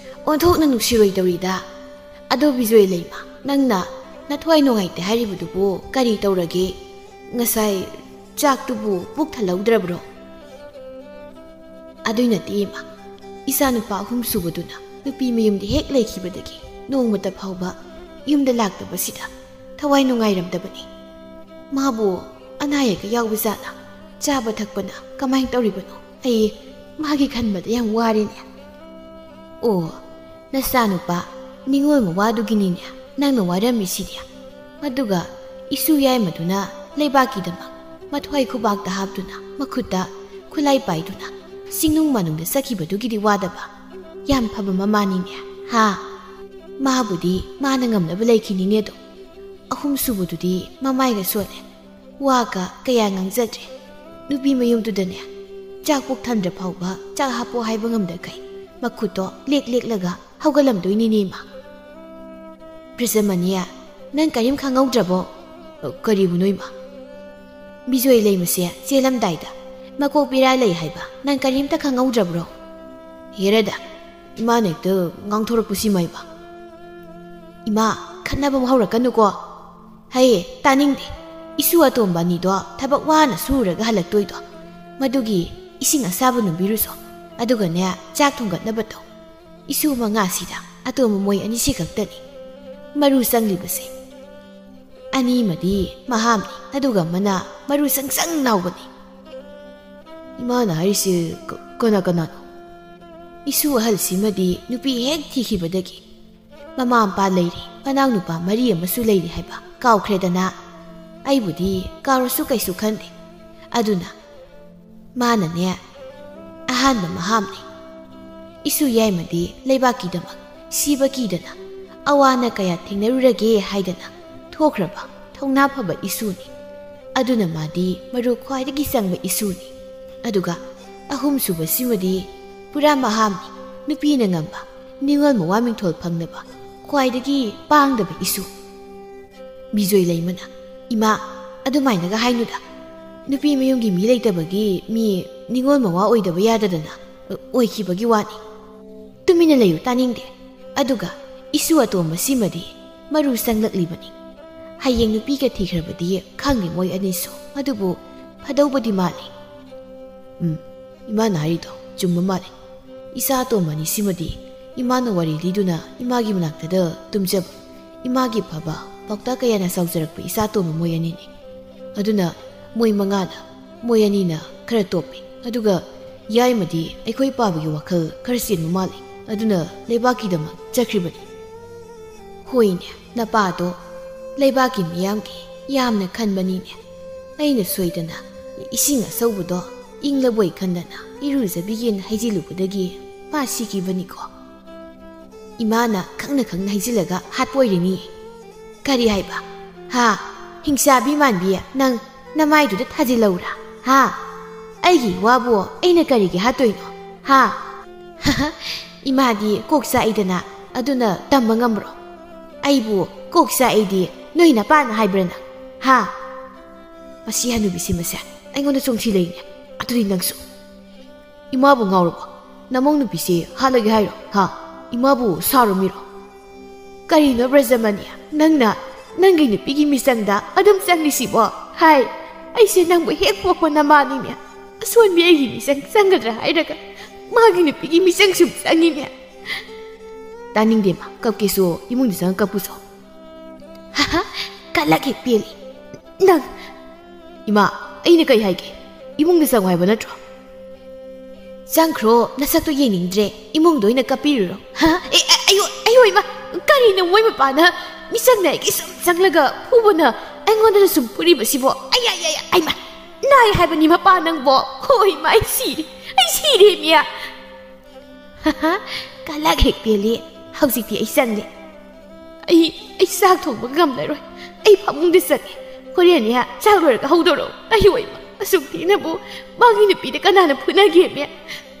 ꯑꯣꯟꯊꯣꯛꯅ ꯅꯨꯡꯁꯤꯔꯣꯏ ꯇꯧꯔꯤꯗ꯫ ꯑꯗꯣ ꯕꯤꯖꯣꯏ ꯂꯩꯃ, ꯅꯪꯅ ꯅꯊ꯭ꯋꯥꯏ ꯅꯨꯡꯉꯥꯏꯇꯦ ꯍꯥꯏꯔꯤꯕꯗꯨꯕꯨ ꯀꯔꯤ ꯇꯧꯔꯒꯦ? ꯉꯁꯥꯏ ꯆꯥꯛꯇꯨꯕꯨ ꯄꯨꯛ ꯊꯜꯍꯧꯗ꯭ꯔꯕ꯭ꯔꯣ?" "ꯑꯗꯨꯏ ꯅꯠꯇꯦ ꯏꯃꯥ, ꯏꯆꯥꯅꯨꯄꯥ ꯑꯍꯨꯝ ꯁꯨꯕꯗꯨꯅ ꯅꯨꯄꯤ ꯃꯌꯨꯝꯗ ꯍꯦꯛ ꯂꯩꯈꯤꯕꯗꯒꯤ ꯅꯣꯡꯃꯇ ꯐꯥꯎꯕ ꯌꯨꯝꯗ ꯂꯥꯛꯇꯕꯁꯤꯗ ꯊꯋꯥꯏ ꯅꯨꯡꯉꯥꯏꯔꯝꯗꯕꯅꯤ꯫ ꯃꯥꯕꯨ ꯑꯅꯥ ꯑꯌꯦꯛꯀ ꯌꯥꯎꯕ ꯖꯥꯠꯂ? ꯆꯥꯕ ꯊꯛꯄꯅ ꯀꯃꯥꯏꯅ ꯇꯧꯔꯤꯕꯅꯣ? ꯑꯩ ꯃꯥꯒꯤ ꯈꯟꯕꯗ ꯌꯥꯝ ꯋꯥꯔꯦꯅꯦ꯫" "ꯑꯣ, ꯅꯆꯥꯅꯨꯄꯥ ꯅꯤꯉꯣꯜ ꯃꯋꯥꯗꯨꯒꯤꯅꯤꯅꯦ ꯅꯪꯅ ꯋꯥꯔꯝꯃꯤꯁꯤꯗꯤ꯫ ꯃꯗꯨꯒ ꯏꯁꯨ ꯌꯥꯏꯃꯗꯨꯅ ꯂꯩꯕꯥꯛꯀꯤꯗꯃꯛ ꯃꯊ꯭ꯋꯥꯏ ꯈꯨꯕꯥꯛꯇ ꯍꯥꯞꯇꯨꯅ, ꯃꯈꯨꯠꯇ ꯈꯨꯠꯂꯥꯏ ꯄꯥꯏꯗꯨꯅ ꯆꯤꯡꯅꯨꯡ ꯃꯅꯨꯡꯗ ꯆꯠꯈꯤꯕꯗꯨꯒꯤꯗꯤ ꯋꯥꯗꯕ꯫ ꯌꯥꯝ ꯐꯕ ꯃꯃꯥꯅꯤꯅꯦ, ꯍꯥ? ꯃꯥꯕꯨꯗꯤ ꯃꯥꯅ ꯉꯝꯅꯕ ꯂꯩꯈꯤꯅꯤꯅꯦ ꯑꯗꯣ꯫ ꯑꯍꯨꯝ ꯁꯨꯕꯗꯨꯗꯤ ꯃꯃꯥꯏꯒ ꯁꯣꯜꯂꯦ꯫ ꯋꯥꯒ ꯀꯌꯥ ꯉꯥꯡꯖꯗ꯭ꯔꯦ꯫ ꯅꯨꯄꯤ ꯃꯌꯨꯝꯗꯨꯗꯅꯦ, ꯆꯥꯛ ꯄꯨꯛ ꯊꯟꯗ꯭ꯔ ꯐꯥꯎꯕ ꯆꯥꯛ ꯍꯥꯞꯄꯣ ꯍꯥꯏꯕ ꯉꯝꯗꯈꯩ ꯃꯈꯨꯠꯇꯣ ꯂꯦꯛ ꯂꯦꯛꯂꯒ ꯍꯧꯒꯠꯂꯝꯗꯣꯏꯅꯤꯅꯦ ꯏꯃꯥ꯫" "ꯕ꯭ꯔꯖꯃꯅꯤ, ꯅꯪ ꯀꯔꯤꯝ ꯈꯪꯍꯧꯗ꯭ꯔꯕꯣ?" "ꯀꯔꯤꯕꯨꯅꯣ ꯏꯃꯥ?" "ꯕꯤꯖꯣꯏ ꯂꯩꯃꯁꯦ ꯆꯦꯜꯂꯝꯗꯥꯏꯗ ꯃꯀꯣꯛ ꯄꯤꯔꯥ ꯂꯩ ꯍꯥꯏꯕ ꯅꯪ ꯀꯔꯤꯝꯇ ꯈꯪꯍꯧꯗ꯭ꯔꯕ꯭ꯔꯣ?" "ꯍꯦꯔꯥꯗ, ꯏꯃꯥꯅ ꯍꯦꯛꯇ ꯉꯥꯡꯊꯣꯔꯛꯄꯁꯤꯃ ꯏꯃꯥ꯫" "ꯏꯃꯥ, ꯈꯠꯅꯕ ꯍꯧꯔꯛꯀꯅꯨꯀꯣ꯫" "ꯍꯩ, ꯇꯥꯅꯤꯡꯗꯦ꯫ ꯏꯁꯨ ꯑꯇꯣꯝꯕ ꯑꯅꯤꯗꯣ ꯊꯕꯛ ꯋꯥꯅ ꯁꯨꯔꯒ ꯍꯜꯂꯛꯇꯣꯏꯗꯣ, ꯃꯗꯨꯒꯤ ꯏꯁꯤꯡ ꯑꯁꯥꯕ ꯅꯨꯝꯕꯤꯔꯨꯁꯣ꯫ ꯑꯗꯨꯒꯅꯦ, ꯆꯥꯛ ꯊꯣꯡꯒꯠꯅꯕ ꯇꯧ꯫ ꯏꯁꯨ ꯃꯉꯥꯁꯤꯗ ꯑꯇꯣꯝꯕ ꯃꯣꯏ ꯑꯅꯤꯁꯤ ꯈꯛꯇꯅꯤ ꯃꯔꯨ ꯆꯪꯂꯤꯕꯁꯦ꯫ ꯑꯅꯤꯃꯗꯤ ꯃꯍꯥꯝꯅꯤ, ꯑꯗꯨꯒ ꯑꯃꯅ ꯃꯔꯨ ꯆꯪ ꯆꯪ ꯅꯥꯎꯕꯅꯤ꯫" "ꯏꯃꯥꯅ ꯍꯥꯏꯔꯤꯁꯦ ꯀ-, ꯀꯅꯥ ꯀꯅꯥꯅꯣ?" "ꯏꯁꯨ ꯑꯍꯜꯁꯤꯃꯗꯤ ꯅꯨꯄꯤ ꯍꯦꯛ ꯊꯤꯈꯤꯕꯗꯒꯤ ꯃꯃꯥ ꯃꯄꯥ ꯂꯩꯔꯤ, ꯃꯅꯥꯎꯅꯨꯄꯥ ꯃꯔꯤ ꯑꯃꯁꯨ ꯂꯩꯔꯤ ꯍꯥꯏꯕ ꯀꯥꯎꯈ꯭ꯔꯦꯗꯅ?" ꯑꯩꯕꯨꯗꯤ ꯀꯥꯎꯔꯁꯨ ꯀꯩꯁꯨ ꯈꯟꯗꯦ꯫ ꯑꯗꯨꯅ ꯃꯥꯅꯅꯦ ꯑꯍꯥꯟꯕ ꯃꯍꯥꯝꯅꯤ꯫ ꯏꯁꯨ ꯌꯥꯏꯃꯗꯤ ꯂꯩꯕꯥꯛꯀꯤꯗꯃꯛ ꯁꯤꯕ ꯀꯤꯗꯅ ꯑꯋꯥꯅ ꯀꯌꯥ ꯊꯦꯡꯅꯔꯨꯔꯒꯦ ꯍꯥꯏꯗꯅ ꯊꯣꯛꯈ꯭ꯔꯕ ꯊꯧꯅꯥ ꯐꯕ ꯏꯁꯨꯅꯤ꯫ ꯑꯗꯨꯅ ꯃꯥꯗꯤ ꯃꯔꯨ ꯈ꯭ꯋꯥꯏꯗꯒꯤ ꯆꯪꯕ ꯏꯁꯨꯅꯤ꯫ ꯑꯗꯨꯒ ꯑꯍꯨꯝꯁꯨꯕꯁꯤꯃꯗꯤ ꯄꯨꯔꯥ ꯃꯍꯥꯝꯅꯤ꯫ ꯅꯨꯄꯤꯅ ꯉꯝꯕ, ꯅꯤꯉꯣꯜ ꯃꯋꯥ ꯃꯤꯡꯊꯣꯜ ꯐꯪꯅꯕ ꯈ꯭ꯋꯥꯏꯗꯒꯤ ꯄꯥꯡꯗꯕ ꯏꯁꯨ꯫ ꯕꯤꯖꯣꯏ ꯂꯩꯃꯅ, "ꯏꯃꯥ, ꯑꯗꯨꯃꯥꯏꯅꯒ ꯍꯥꯏꯅꯨꯗ꯫ ꯅꯨꯄꯤ ꯃꯌꯨꯝꯒꯤ ꯃꯤ ꯂꯩꯇꯕꯒꯤ ꯃꯤ ꯅꯤꯉꯣꯜ ꯃꯋꯥ ꯑꯣꯏꯗꯕ ꯌꯥꯗꯗꯅ ꯑꯣꯏꯈꯤꯕꯒꯤ ꯋꯥꯅꯤ꯫ ꯇꯨꯃꯤꯟꯅ ꯂꯩꯌꯨ, ꯇꯥꯅꯤꯡꯗꯦ꯫ ꯑꯗꯨꯒ ꯏꯁꯨ ꯑꯇꯣꯝꯕꯁꯤꯃꯗꯤ ꯃꯔꯨ ꯆꯪꯂꯛꯂꯤꯕꯅꯤ꯫ ꯍꯌꯦꯡ ꯅꯨꯄꯤꯒ ꯊꯤꯈ꯭ꯔꯕꯗꯤ ꯈꯪꯗꯦ ꯃꯣꯏ ꯑꯅꯤꯁꯨ, ꯑꯗꯨꯕꯨ ꯐꯗꯧꯕꯗꯤ ꯃꯥꯜꯂꯤ꯫" "ꯎꯝ, ꯏꯃꯥꯅ ꯍꯥꯏꯔꯤꯗꯣ ꯆꯨꯝꯕ ꯃꯥꯜꯂꯤ꯫ ꯏꯆꯥ ꯑꯇꯣꯝꯕ ꯑꯅꯤꯁꯤꯃꯗꯤ ꯏꯃꯥꯅ ꯋꯥꯔꯤ ꯂꯤꯗꯨꯅ ꯏꯃꯥꯒꯤ ꯃꯅꯥꯛꯇꯗ ꯇꯨꯝꯖꯕ, ꯏꯃꯥꯒꯤ ꯐꯕ ꯄꯥꯎꯇꯥꯛ ꯀꯌꯥꯅ ꯆꯥꯎꯖꯔꯛꯄ ꯏꯆꯥ ꯑꯇꯣꯝꯕ ꯃꯣꯏ ꯑꯅꯤꯅꯤ꯫ ꯑꯗꯨꯅ ꯃꯣꯏ ꯃꯉꯥꯅ, ꯃꯣꯏ ꯑꯅꯤꯅ ꯈꯔ ꯇꯣꯞꯄꯤ꯫ ꯑꯗꯨꯒ ꯌꯥꯏꯃꯗꯤ ꯑꯩꯈꯣꯏ ꯄꯥꯕꯒꯤ ꯋꯥꯈꯜ ꯈꯔ ꯆꯦꯟꯕ ꯃꯥꯜꯂꯤ꯫ ꯑꯗꯨꯅ ꯂꯩꯕꯥꯛꯀꯤꯗꯃꯛ ꯆꯠꯈ꯭ꯔꯤꯕꯅꯤ꯫" "ꯍꯣꯏꯅꯦ, ꯅꯄꯥꯗꯣ ꯂꯩꯕꯥꯛꯀꯤ ꯃꯤꯌꯥꯝꯒꯤ ꯌꯥꯝꯅ ꯈꯟꯕꯅꯤꯅꯦ꯫ ꯑꯩꯅ ꯁꯣꯏꯗꯅ ꯏꯁꯤꯡ ꯑꯁꯧꯕꯗꯣ ꯏꯪꯂꯕꯣꯏ ꯈꯟꯗꯅ ꯏꯔꯨꯖꯕꯤꯒꯦꯅ ꯍꯩꯖꯤꯜꯂꯨꯕꯗꯒꯤ ꯃꯥ ꯁꯤꯈꯤꯕꯅꯤꯀꯣ꯫ ꯏꯃꯥꯅ ꯈꯪꯅ ꯈꯪꯅ ꯍꯩꯖꯤꯜꯂꯒ ꯍꯥꯠꯄ ꯑꯣꯏꯔꯤꯅꯤ꯫" "ꯀꯔꯤ ꯍꯥꯏꯕ? ꯍꯥ? ꯍꯤꯡꯆꯥꯕꯤ ꯃꯥꯟꯕꯤ, ꯅꯪ ꯅꯃꯥꯏꯗꯨꯗ ꯊꯥꯖꯤꯜꯂꯧꯔꯥ? ꯍꯥ? ꯑꯩꯒꯤ ꯏꯋꯥꯕꯨ ꯑꯩꯅ ꯀꯔꯤꯒꯤ ꯍꯥꯠꯇꯣꯏꯅꯣ? ꯍꯥ?" "ꯏꯃꯥꯗꯤ ꯀꯣꯛ ꯆꯥꯛꯏꯗꯅ, ꯑꯗꯨꯅ ꯇꯝꯕ ꯉꯝꯕ꯭ꯔꯣ? ꯑꯩꯕꯨ ꯀꯣꯛ ꯆꯥꯛꯏꯗꯤ ꯅꯣꯏ ꯅꯄꯥꯅ ꯍꯥꯏꯕ꯭ꯔꯅ? ꯍꯥ?" "ꯃꯁꯤ ꯍꯅꯨꯕꯤꯁꯤ ꯃꯁꯦ ꯑꯩꯉꯣꯟꯗ ꯆꯣꯡꯊꯤ ꯂꯩꯅꯦ꯫ ꯑꯗꯨꯗꯤ ꯅꯪꯁꯨ꯫" "ꯏꯃꯥꯕꯨ ꯉꯥꯎꯔꯕꯣ? ꯅꯃꯧ ꯅꯨꯄꯤꯁꯦ ꯍꯥꯠꯂꯒꯦ ꯍꯥꯏꯔꯣ? ꯍꯥ? ꯏꯃꯥꯕꯨ ꯁꯥꯎꯔꯝꯃꯤꯔꯣ?" "ꯀꯔꯤꯅꯣ ꯕ꯭ꯔꯖꯃꯅꯤ, ꯅꯪꯅ ꯅꯪꯒꯤ ꯅꯨꯄꯤꯒꯤ ꯃꯤꯆꯪꯗ ꯑꯗꯨꯝ ꯆꯪꯂꯤꯁꯤꯕꯣ? ꯍꯥꯏ, ꯑꯩꯁꯦ ꯅꯪꯕꯨ ꯍꯦꯛ ꯄꯣꯛꯄ ꯅꯃꯥꯅꯤꯅꯦ꯫ ꯑꯁꯣꯟꯕꯤ ꯑꯩꯒꯤ ꯃꯤꯆꯪ ꯆꯪꯒꯗ꯭ꯔꯥ ꯍꯥꯏꯔꯒ ꯃꯥꯒꯤ ꯅꯨꯄꯤꯒꯤ ꯃꯤꯆꯪ ꯁꯨꯝ ꯆꯪꯉꯤꯅꯦ꯫" "ꯇꯥꯅꯤꯡꯗꯦ ꯃꯥ, ꯀꯞꯀꯦꯁꯨ ꯏꯃꯨꯡꯗ ꯆꯪꯉ ꯀꯞꯄꯨꯁꯣ꯫" "ꯍꯥ? ꯀꯂꯛ ꯍꯦꯛ ꯄꯦꯜꯂꯤ ꯅꯪ꯫" "ꯏꯃꯥ, ꯑꯩꯅ ꯀꯩ ꯍꯥꯏꯒꯦ? ꯏꯃꯨꯡꯗ ꯆꯪꯉꯣ ꯍꯥꯏꯕ ꯅꯠꯇ꯭ꯔꯣ?" "ꯆꯪꯈ꯭ꯔꯣ, ꯅꯁꯛꯇꯣ ꯌꯦꯡꯅꯤꯡꯗ꯭ꯔꯦ, ꯏꯃꯨꯡꯗ ꯑꯣꯏꯅ ꯀꯞꯄꯤꯔꯨꯔꯣ꯫" "ꯍꯥ? ꯑꯦ, ꯑꯦ, ꯑꯌꯣ, ꯑꯌꯣ, ꯏꯃꯥ, ꯀꯔꯤꯅꯣ ꯃꯣꯏ ꯃꯄꯥꯅ ꯃꯤꯆꯪꯅ ꯑꯩꯒꯤ ꯁꯨꯝ ꯆꯪꯂꯒ ꯐꯨꯕꯅ ꯑꯩꯉꯣꯟꯗꯅ ꯁꯨꯝ ꯐꯨꯔꯤꯕꯁꯤꯕꯣ꯫ ꯑꯩ, ꯑꯩ, ꯑꯩ, ꯑꯩꯃ, ꯅꯥꯏ ꯍꯥꯏꯕꯅꯤ ꯃꯄꯥ ꯅꯪꯕꯣ꯫ ꯍꯣꯏ, ꯏꯃꯥ, ꯑꯩ ꯁꯤꯔꯦ꯫ ꯑꯩ ꯁꯤꯔꯦ, ꯃꯤꯌꯥ꯫ ꯀꯂꯛ ꯍꯦꯛ ꯄꯦꯜꯂꯤ꯫ ꯍꯧꯖꯤꯛꯇꯤ ꯑꯩ ꯆꯪꯂꯦ꯫ ꯑꯩ, ꯑꯩ ꯆꯥꯛ ꯊꯣꯡꯕ ꯉꯝꯂꯔꯣꯏ꯫ ꯑꯩ ꯐꯃꯨꯡꯗ ꯆꯪꯉꯦ꯫ ꯍꯣꯔꯦꯟꯅꯦ, ꯆꯥꯛ ꯂꯣꯏꯔꯒ ꯍꯧꯗꯣꯔꯛꯑꯣ꯫ ꯑꯩ ꯑꯣꯏꯃ, ꯑꯁꯨꯛ ꯊꯦꯡꯅꯕꯨ ꯃꯥꯒꯤ ꯅꯨꯄꯤꯗ ꯀꯅꯥꯅ ꯐꯨꯅꯒꯦꯃꯦ?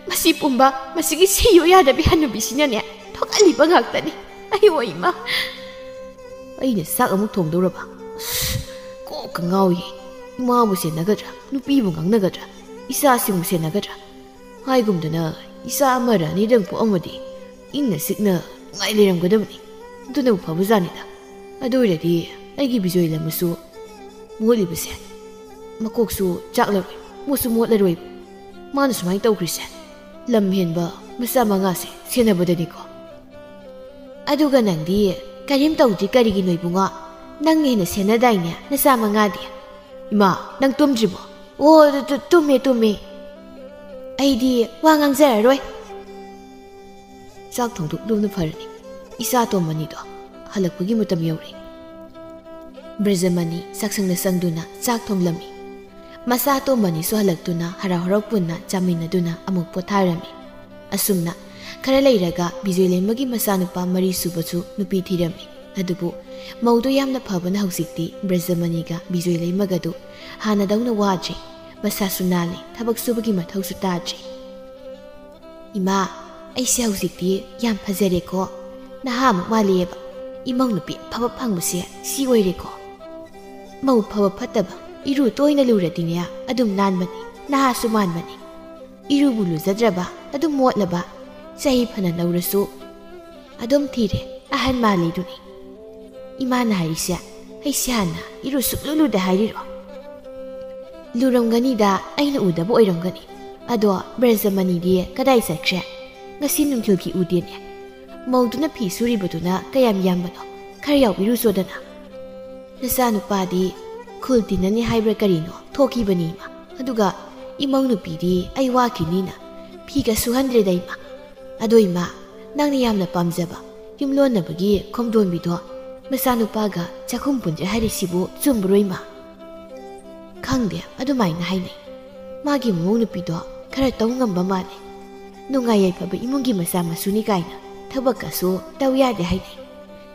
ꯃꯁꯤ ꯄꯨꯝꯕ, ꯃꯁꯤꯒꯤ ꯁꯤꯌꯣ ꯌꯥꯗꯕꯤ ꯍꯟꯅꯨꯕꯤꯁꯤꯅꯅꯦ, ꯊꯣꯛꯍꯜꯂꯤꯕ ꯉꯥꯛꯇꯅꯤ꯫ ꯑꯩ ꯑꯣꯏꯃ꯫ ꯑꯩꯅ ꯆꯥꯛ ꯑꯃꯨꯛ ꯊꯣꯡꯗꯧꯔꯕ? ꯑꯁ, ꯀꯣꯛꯀ ꯉꯥꯎꯏ꯫ ꯏꯃꯥꯕꯨ ꯁꯦꯟꯅꯒꯗ꯭ꯔꯥ? ꯅꯨꯄꯤꯕꯨ ꯉꯥꯡꯅꯒꯗ꯭ꯔꯥ? ꯏꯆꯥꯁꯤꯡꯕꯨ ꯁꯦꯟꯅꯒꯗ꯭ꯔꯥ? ꯍꯥꯏꯒꯨꯝꯗꯅ, ꯏꯆꯥ ꯑꯃꯔ ꯑꯅꯤꯗꯪ ꯄꯣꯛꯑꯝꯃꯗꯤ ꯏꯪꯅ ꯆꯤꯛꯅ ꯅꯨꯡꯉꯥꯏ ꯂꯩꯔꯝꯒꯗꯕꯅꯤ꯫ ꯑꯗꯨꯅꯕꯨ ꯐꯕꯖꯥꯠꯅꯤꯗ꯫ ꯑꯗꯨ ꯑꯣꯏꯔꯗꯤ ꯑꯩꯒꯤ ꯕꯤꯖꯣꯏ ꯂꯝꯕꯁꯨ ꯃꯣꯠꯂꯤꯕꯁꯦ, ꯃꯀꯣꯛꯁꯨ ꯆꯥꯛꯂꯔꯣꯏ, ꯃꯣꯠꯁꯨ ꯃꯣꯠꯂꯔꯣꯏ꯫ ꯃꯥꯅ ꯁꯨꯃꯥꯏꯅ ꯇꯧꯈ꯭ꯔꯤꯁꯦ, ꯂꯝ ꯍꯦꯟꯕ ꯃꯆꯥ ꯃꯉꯥꯁꯦ ꯁꯦꯟꯅꯕꯗꯅꯤꯀꯣ꯫ ꯑꯗꯨꯒ ꯅꯪꯗꯤ ꯀꯔꯤꯝ ꯇꯧꯗ꯭ꯔꯤ ꯀꯔꯤꯒꯤꯅꯣ ꯏꯕꯨꯡꯉꯣ? ꯅꯪꯅ ꯍꯦꯟꯅ ꯁꯦꯟꯅꯗꯥꯏꯅꯦ ꯅꯆꯥ ꯃꯉꯥꯗꯤ? ꯏꯃꯥ, ꯅꯪ ꯇꯨꯝꯗ꯭ꯔꯤꯕꯣ? ꯑꯣ, ꯇꯨ-, ꯇꯨ-, ꯇꯨꯝꯃꯦ, ꯇꯨꯝꯃꯦ꯫ ꯑꯩꯗꯤ ꯋꯥ ꯉꯥꯡꯖꯔꯔꯣꯏ꯫ ꯆꯥꯛ ꯊꯣꯡꯗꯣꯛꯂꯨꯕꯅ ꯐꯔꯅꯤ꯫ ꯏꯆꯥ ꯑꯇꯣꯝꯕꯅꯤꯗꯣ ꯍꯜꯂꯛꯄꯒꯤ ꯃꯇꯝ ꯌꯧꯔꯦ꯫ ꯕ꯭ꯔꯖꯃꯅꯤ ꯆꯥꯛꯁꯪꯗ ꯆꯪꯗꯨꯅ ꯆꯥꯛ ꯊꯣꯡꯂꯝꯃꯤ꯫ ꯃꯆꯥ ꯑꯇꯣꯝꯕꯅꯤꯁꯨ ꯍꯜꯂꯛꯇꯨꯅ ꯍꯔꯥꯎ ꯍꯔꯥꯎ ꯄꯨꯟꯅ ꯆꯥꯃꯤꯟꯅꯗꯨꯅ ꯑꯃꯨꯛ ꯄꯣꯊꯥꯔꯝꯃꯤ꯫ ꯑꯁꯨꯝꯅ ꯈꯔ ꯂꯩꯔꯒ ꯕꯤꯖꯣꯏ ꯂꯩꯃꯒꯤ ꯃꯆꯥꯅꯨꯄꯥ ꯃꯔꯤ ꯁꯨꯕꯁꯨ ꯅꯨꯄꯤ ꯊꯤꯔꯝꯃꯤ꯫ ꯑꯗꯨꯕꯨ ꯃꯧꯗꯨ ꯌꯥꯝꯅ ꯐꯕꯅ ꯍꯧꯖꯤꯛꯇꯤ ꯕ꯭ꯔꯖꯃꯅꯤꯒ ꯕꯤꯖꯣꯏ ꯂꯩꯃꯒꯗꯨ ꯍꯥꯟꯅꯗꯧꯅ ꯋꯥꯗ꯭ꯔꯦ꯫ ꯃꯁꯥꯁꯨ ꯅꯥꯜꯂꯦ, ꯊꯕꯛ ꯁꯨꯕꯒꯤ ꯃꯊꯧꯁꯨ ꯇꯥꯗ꯭ꯔꯦ꯫ ꯏꯃꯥ, ꯑꯩꯁꯦ ꯍꯧꯖꯤꯛꯇꯤ ꯌꯥꯝ ꯐꯖꯔꯦꯀꯣ꯫ ꯅꯍꯥꯃꯨꯛ ꯃꯥꯜꯂꯦꯕ꯫ ꯏꯃꯧ ꯅꯨꯄꯤ ꯑꯐꯕ ꯐꯪꯕꯁꯦ ꯁꯤ ꯑꯣꯏꯔꯦꯀꯣ꯫ ꯃꯧ ꯐꯕ ꯐꯠꯇꯕ ꯏꯔꯨ ꯇꯣꯏꯅ ꯂꯨꯔꯗꯤꯅꯦ ꯑꯗꯨꯝ ꯅꯥꯟꯕꯅꯤ, ꯅꯍꯥꯁꯨ ꯃꯥꯟꯕꯅꯤ꯫ ꯏꯔꯨꯕꯨ ꯂꯨꯖꯗ꯭ꯔꯕ ꯑꯗꯨꯝ ꯃꯣꯠꯂꯕ, ꯆꯍꯤ ꯐꯅ ꯅꯧꯔꯁꯨ ꯑꯗꯨꯝ ꯊꯤꯔꯦ, ꯑꯍꯟ ꯃꯥꯜꯂꯤꯗꯨꯅꯤ꯫ ꯏꯃꯥꯅ ꯍꯥꯏꯔꯤꯁꯦ ꯑꯩꯁꯦ ꯍꯥꯟꯅ ꯏꯔꯨ ꯁꯨꯛꯂꯨ ꯂꯨꯗꯦ ꯍꯥꯏꯔꯤꯔꯣ? ꯂꯨꯔꯝꯒꯅꯤꯗ, ꯑꯩꯅ ꯎꯗꯕ ꯑꯣꯏꯔꯝꯒꯅꯤ꯫ ꯑꯗꯣ ꯕ꯭ꯔꯖꯃꯅꯤꯗꯤ ꯀꯗꯥꯏ ꯆꯠꯈ꯭ꯔꯦ? ꯉꯁꯤ ꯅꯨꯡꯊꯤꯜꯒꯤ ꯎꯗꯦꯅꯦ꯫ ꯃꯧꯗꯨꯅ ꯐꯤ ꯁꯨꯔꯤꯕꯗꯨꯅ ꯀꯌꯥꯝ ꯌꯥꯝꯕꯅꯣ? ꯈꯔ ꯌꯥꯎꯕꯤꯔꯨꯆꯣꯗꯅ꯫ ꯅꯆꯥꯅꯨꯄꯥꯗꯤ ꯈꯨꯜ ꯇꯤꯟꯅꯅꯤ ꯍꯥꯏꯕ꯭ꯔꯥ ꯀꯔꯤꯅꯣ ꯊꯣꯛꯈꯤꯕꯅꯤ ꯏꯃꯥ꯫ ꯑꯗꯨꯒ ꯏꯃꯧ ꯅꯨꯄꯤꯗꯤ ꯑꯩ ꯋꯥꯈꯤꯅꯤꯅ ꯐꯤꯒ ꯁꯨꯍꯟꯗ꯭ꯔꯦꯗ ꯏꯃꯥ꯫ ꯑꯗꯣ ꯏꯃꯥ, ꯅꯪꯅ ꯌꯥꯝꯅ ꯄꯥꯝꯖꯕ ꯌꯨꯝꯂꯣꯟꯅꯕꯒꯤ ꯈꯣꯝꯗꯣꯟꯕꯤꯗꯣ ꯃꯆꯥꯅꯨꯄꯥꯒ ꯆꯥꯛꯈꯨꯝ ꯄꯨꯟꯁꯦ ꯍꯥꯏꯔꯤꯁꯤꯕꯨ ꯆꯨꯝꯕ꯭ꯔꯣ, ꯏꯃꯥ? ꯈꯪꯗꯦ, ꯑꯗꯨꯃꯥꯏꯅ ꯍꯥꯏꯅꯩ꯫ ꯃꯥꯒꯤ ꯃꯃꯧ ꯅꯨꯄꯤꯗꯣ ꯈꯔ ꯇꯧ ꯉꯝꯕ ꯃꯥꯜꯂꯦ꯫ ꯅꯨꯡꯉꯥꯏ ꯌꯥꯏꯐꯕ ꯏꯃꯨꯡꯒꯤ ꯃꯆꯥ ꯃꯁꯨꯅꯤ ꯀꯥꯏꯅ ꯊꯕꯛꯀꯁꯨ ꯇꯧ ꯌꯥꯗꯦ ꯍꯥꯏꯅꯩ꯫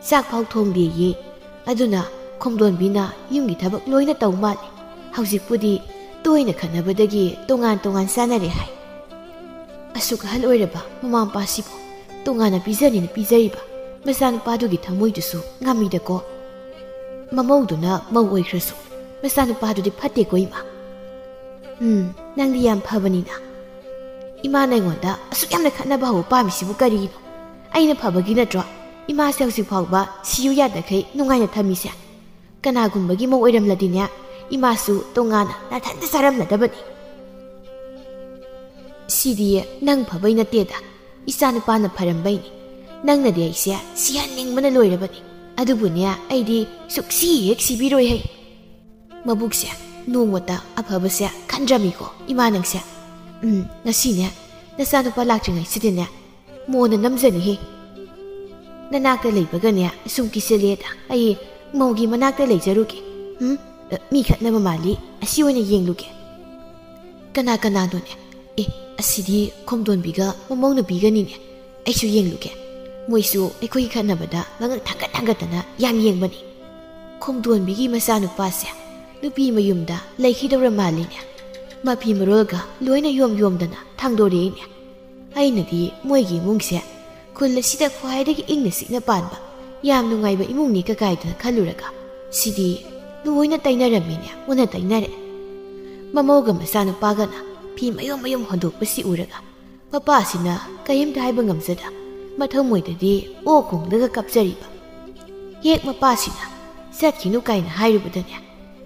ꯆꯥꯛ ꯐꯥꯎ ꯊꯣꯡꯗꯦꯌꯦ꯫ ꯑꯗꯨꯅ ꯈꯣꯝꯗꯣꯟꯕꯤꯅ ꯌꯨꯝꯒꯤ ꯊꯕꯛ ꯂꯣꯏꯅ ꯇꯧ ꯃꯥꯜꯂꯦ꯫ ꯍꯧꯖꯤꯛꯄꯨꯗꯤ ꯇꯣꯏꯅ ꯈꯠꯅꯕꯗꯒꯤ ꯇꯣꯉꯥꯟ ꯇꯣꯉꯥꯟ ꯆꯥꯅꯔꯦ ꯍꯥꯏ꯫ ꯑꯁꯨꯛ ꯑꯍꯜ ꯑꯣꯏꯔꯕ ꯃꯃꯥ ꯃꯄꯥꯁꯤꯕꯨ ꯇꯣꯉꯥꯟꯅ ꯄꯤꯖꯅꯤꯅ ꯄꯤꯖꯔꯤꯕ ꯃꯆꯥꯅꯨꯄꯥꯗꯨꯒꯤ ꯊꯃꯣꯏꯗꯨꯁꯨ ꯉꯝꯃꯤꯗꯀꯣ꯫ ꯃꯃꯧꯗꯨꯅ ꯃꯧ ꯑꯣꯏꯈ꯭ꯔꯁꯨ ꯃꯆꯥꯅꯨꯄꯥꯗꯨꯗꯤ ꯐꯠꯇꯦꯀꯣ, ꯏꯃꯥ꯫ ꯎꯝ, ꯅꯪꯗꯤ ꯌꯥꯝ ꯐꯕꯅꯤꯅ꯫ ꯏꯃꯥꯅ ꯑꯩꯉꯣꯟꯗ ꯑꯁꯨꯛ ꯌꯥꯝꯅ ꯈꯠꯅꯕ ꯍꯧꯕ ꯄꯥꯝꯃꯤꯁꯤꯕꯨ ꯀꯔꯤꯅꯣ? ꯑꯩꯅ ꯐꯕꯒꯤ ꯅꯠꯇ꯭ꯔꯣ ꯏꯃꯥꯁꯦ ꯍꯧꯖꯤꯛ ꯐꯥꯎꯕ ꯁꯤꯌꯨ ꯌꯥꯗꯈꯩ ꯅꯨꯡꯉꯥꯏꯅ ꯊꯝꯃꯤꯁꯦ? ꯀꯅꯥꯒꯨꯝꯕꯒꯤ ꯃꯧ ꯑꯣꯏꯔꯝꯂꯗꯤꯅꯦ, ꯏꯃꯥꯁꯨ ꯇꯣꯉꯥꯟꯅ ꯅꯥꯊꯟꯗ ꯆꯥꯔꯝꯂꯗꯕꯅꯤ꯫ ꯁꯤꯗꯤ ꯅꯪ ꯐꯕꯩ ꯅꯠꯇꯦꯗ, ꯏꯆꯥ ꯅꯨꯄꯥꯅ ꯐꯔꯝꯕꯩꯅꯤ꯫ ꯅꯪꯅꯗꯤ ꯑꯩꯁꯦ ꯁꯤꯍꯟꯅꯤꯡꯕꯅ ꯂꯣꯏꯔꯕꯅꯤ꯫ ꯑꯗꯨꯕꯨꯅꯦ, ꯑꯩꯗꯤ ꯁꯨꯛꯁꯤ ꯍꯦꯛ ꯁꯤꯕꯤꯔꯣꯏ ꯍꯩ꯫ ꯃꯕꯨꯛꯁꯦ ꯅꯣꯡꯃꯇ ꯑꯐꯕꯁꯦ ꯈꯟꯗ꯭ꯔꯝꯃꯤꯀꯣ, ꯏꯃꯥ ꯅꯪꯁꯦ꯫ ꯎꯝ, ꯉꯁꯤꯅꯦ, ꯅꯆꯥꯅꯨꯄꯥ ꯂꯥꯛꯇ꯭ꯔꯤꯉꯩꯁꯤꯗꯅꯦ, ꯃꯣꯟꯅ ꯅꯝꯖꯅꯤꯍꯦ꯫ ꯅꯅꯥꯛꯇ ꯂꯩꯕꯒꯅꯦ, ꯁꯨꯝ ꯀꯤꯁꯤꯜꯂꯦꯗ꯫ ꯑꯩ ꯃꯧꯒꯤ ꯃꯅꯥꯛꯇ ꯂꯩꯖꯔꯨꯒꯦ꯫ ꯎꯝ? ꯑ, ꯃꯤ ꯈꯠꯅꯕ ꯃꯥꯜꯂꯤ꯫ ꯑꯁꯤ ꯑꯣꯏꯅ ꯌꯦꯡꯂꯨꯒꯦ꯫ ꯀꯅꯥ ꯀꯅꯥꯅꯣꯅꯦ? ꯑꯦ, ꯑꯁꯤꯗꯤ ꯈꯣꯝꯗꯣꯟꯕꯤꯒ ꯃꯃꯧ ꯅꯨꯄꯤꯒꯅꯤꯅꯦ꯫ ꯑꯩꯁꯨ ꯌꯦꯡꯂꯨꯒꯦ꯫ ꯃꯣꯏꯁꯨ ꯑꯩꯈꯣꯏꯒꯤ ꯈꯠꯅꯕꯗ ꯃꯉꯛ ꯊꯥꯡꯒꯠ ꯊꯥꯡꯒꯠꯇꯅ ꯌꯥꯝ ꯌꯦꯡꯕꯅꯤ꯫ ꯈꯣꯝꯗꯣꯟꯕꯤꯒꯤ ꯃꯆꯥꯅꯨꯄꯥꯁꯦ ꯅꯨꯄꯤ ꯃꯌꯨꯝꯗ ꯂꯩꯈꯤꯗꯧꯔ ꯃꯥꯜꯂꯤꯅꯦ꯫ ꯃꯐꯤ ꯃꯔꯣꯜꯒ ꯂꯣꯏꯅ ꯌꯣꯝ ꯌꯣꯝꯗꯅ ꯊꯥꯡꯗꯣꯔꯛꯏꯅꯦ꯫ ꯑꯩꯅꯗꯤ ꯃꯣꯏꯒꯤ ꯏꯃꯨꯡꯁꯦ ꯈꯨꯜ ꯑꯁꯤꯗ ꯈ꯭ꯋꯥꯏꯗꯒꯤ ꯏꯪꯅ ꯆꯤꯛꯅ ꯄꯥꯟꯕ, ꯌꯥꯝ ꯅꯨꯡꯉꯥꯏꯕ ꯏꯃꯨꯡꯅꯤ ꯀꯀꯥꯏꯗꯅ ꯈꯜꯂꯨꯔꯒ, ꯁꯤꯗꯤ ꯂꯣꯏꯅ ꯇꯩꯅꯔꯝꯃꯤꯅꯦ, ꯑꯣꯟꯅ ꯇꯩꯅꯔꯦ꯫ ꯃꯃꯧꯒ ꯃꯆꯥꯅꯨꯄꯥꯒꯅ ꯐꯤ ꯃꯌꯨꯝ ꯃꯌꯨꯝ ꯍꯣꯟꯗꯣꯛꯄꯁꯤ ꯎꯔꯒ, ꯃꯄꯥꯁꯤꯅ ꯀꯔꯤꯝꯇ ꯍꯥꯏꯕ ꯉꯝꯖꯗ, ꯃꯊꯃꯣꯏꯗꯗꯤ ꯑꯣ ꯈꯣꯡꯗꯒ ꯀꯞꯆꯔꯤꯕ꯫ ꯍꯦꯛ ꯃꯄꯥꯁꯤꯅ "ꯆꯠꯈꯤꯅꯨ" ꯀꯥꯏꯅ ꯍꯥꯏꯔꯨꯕꯗꯅꯦ,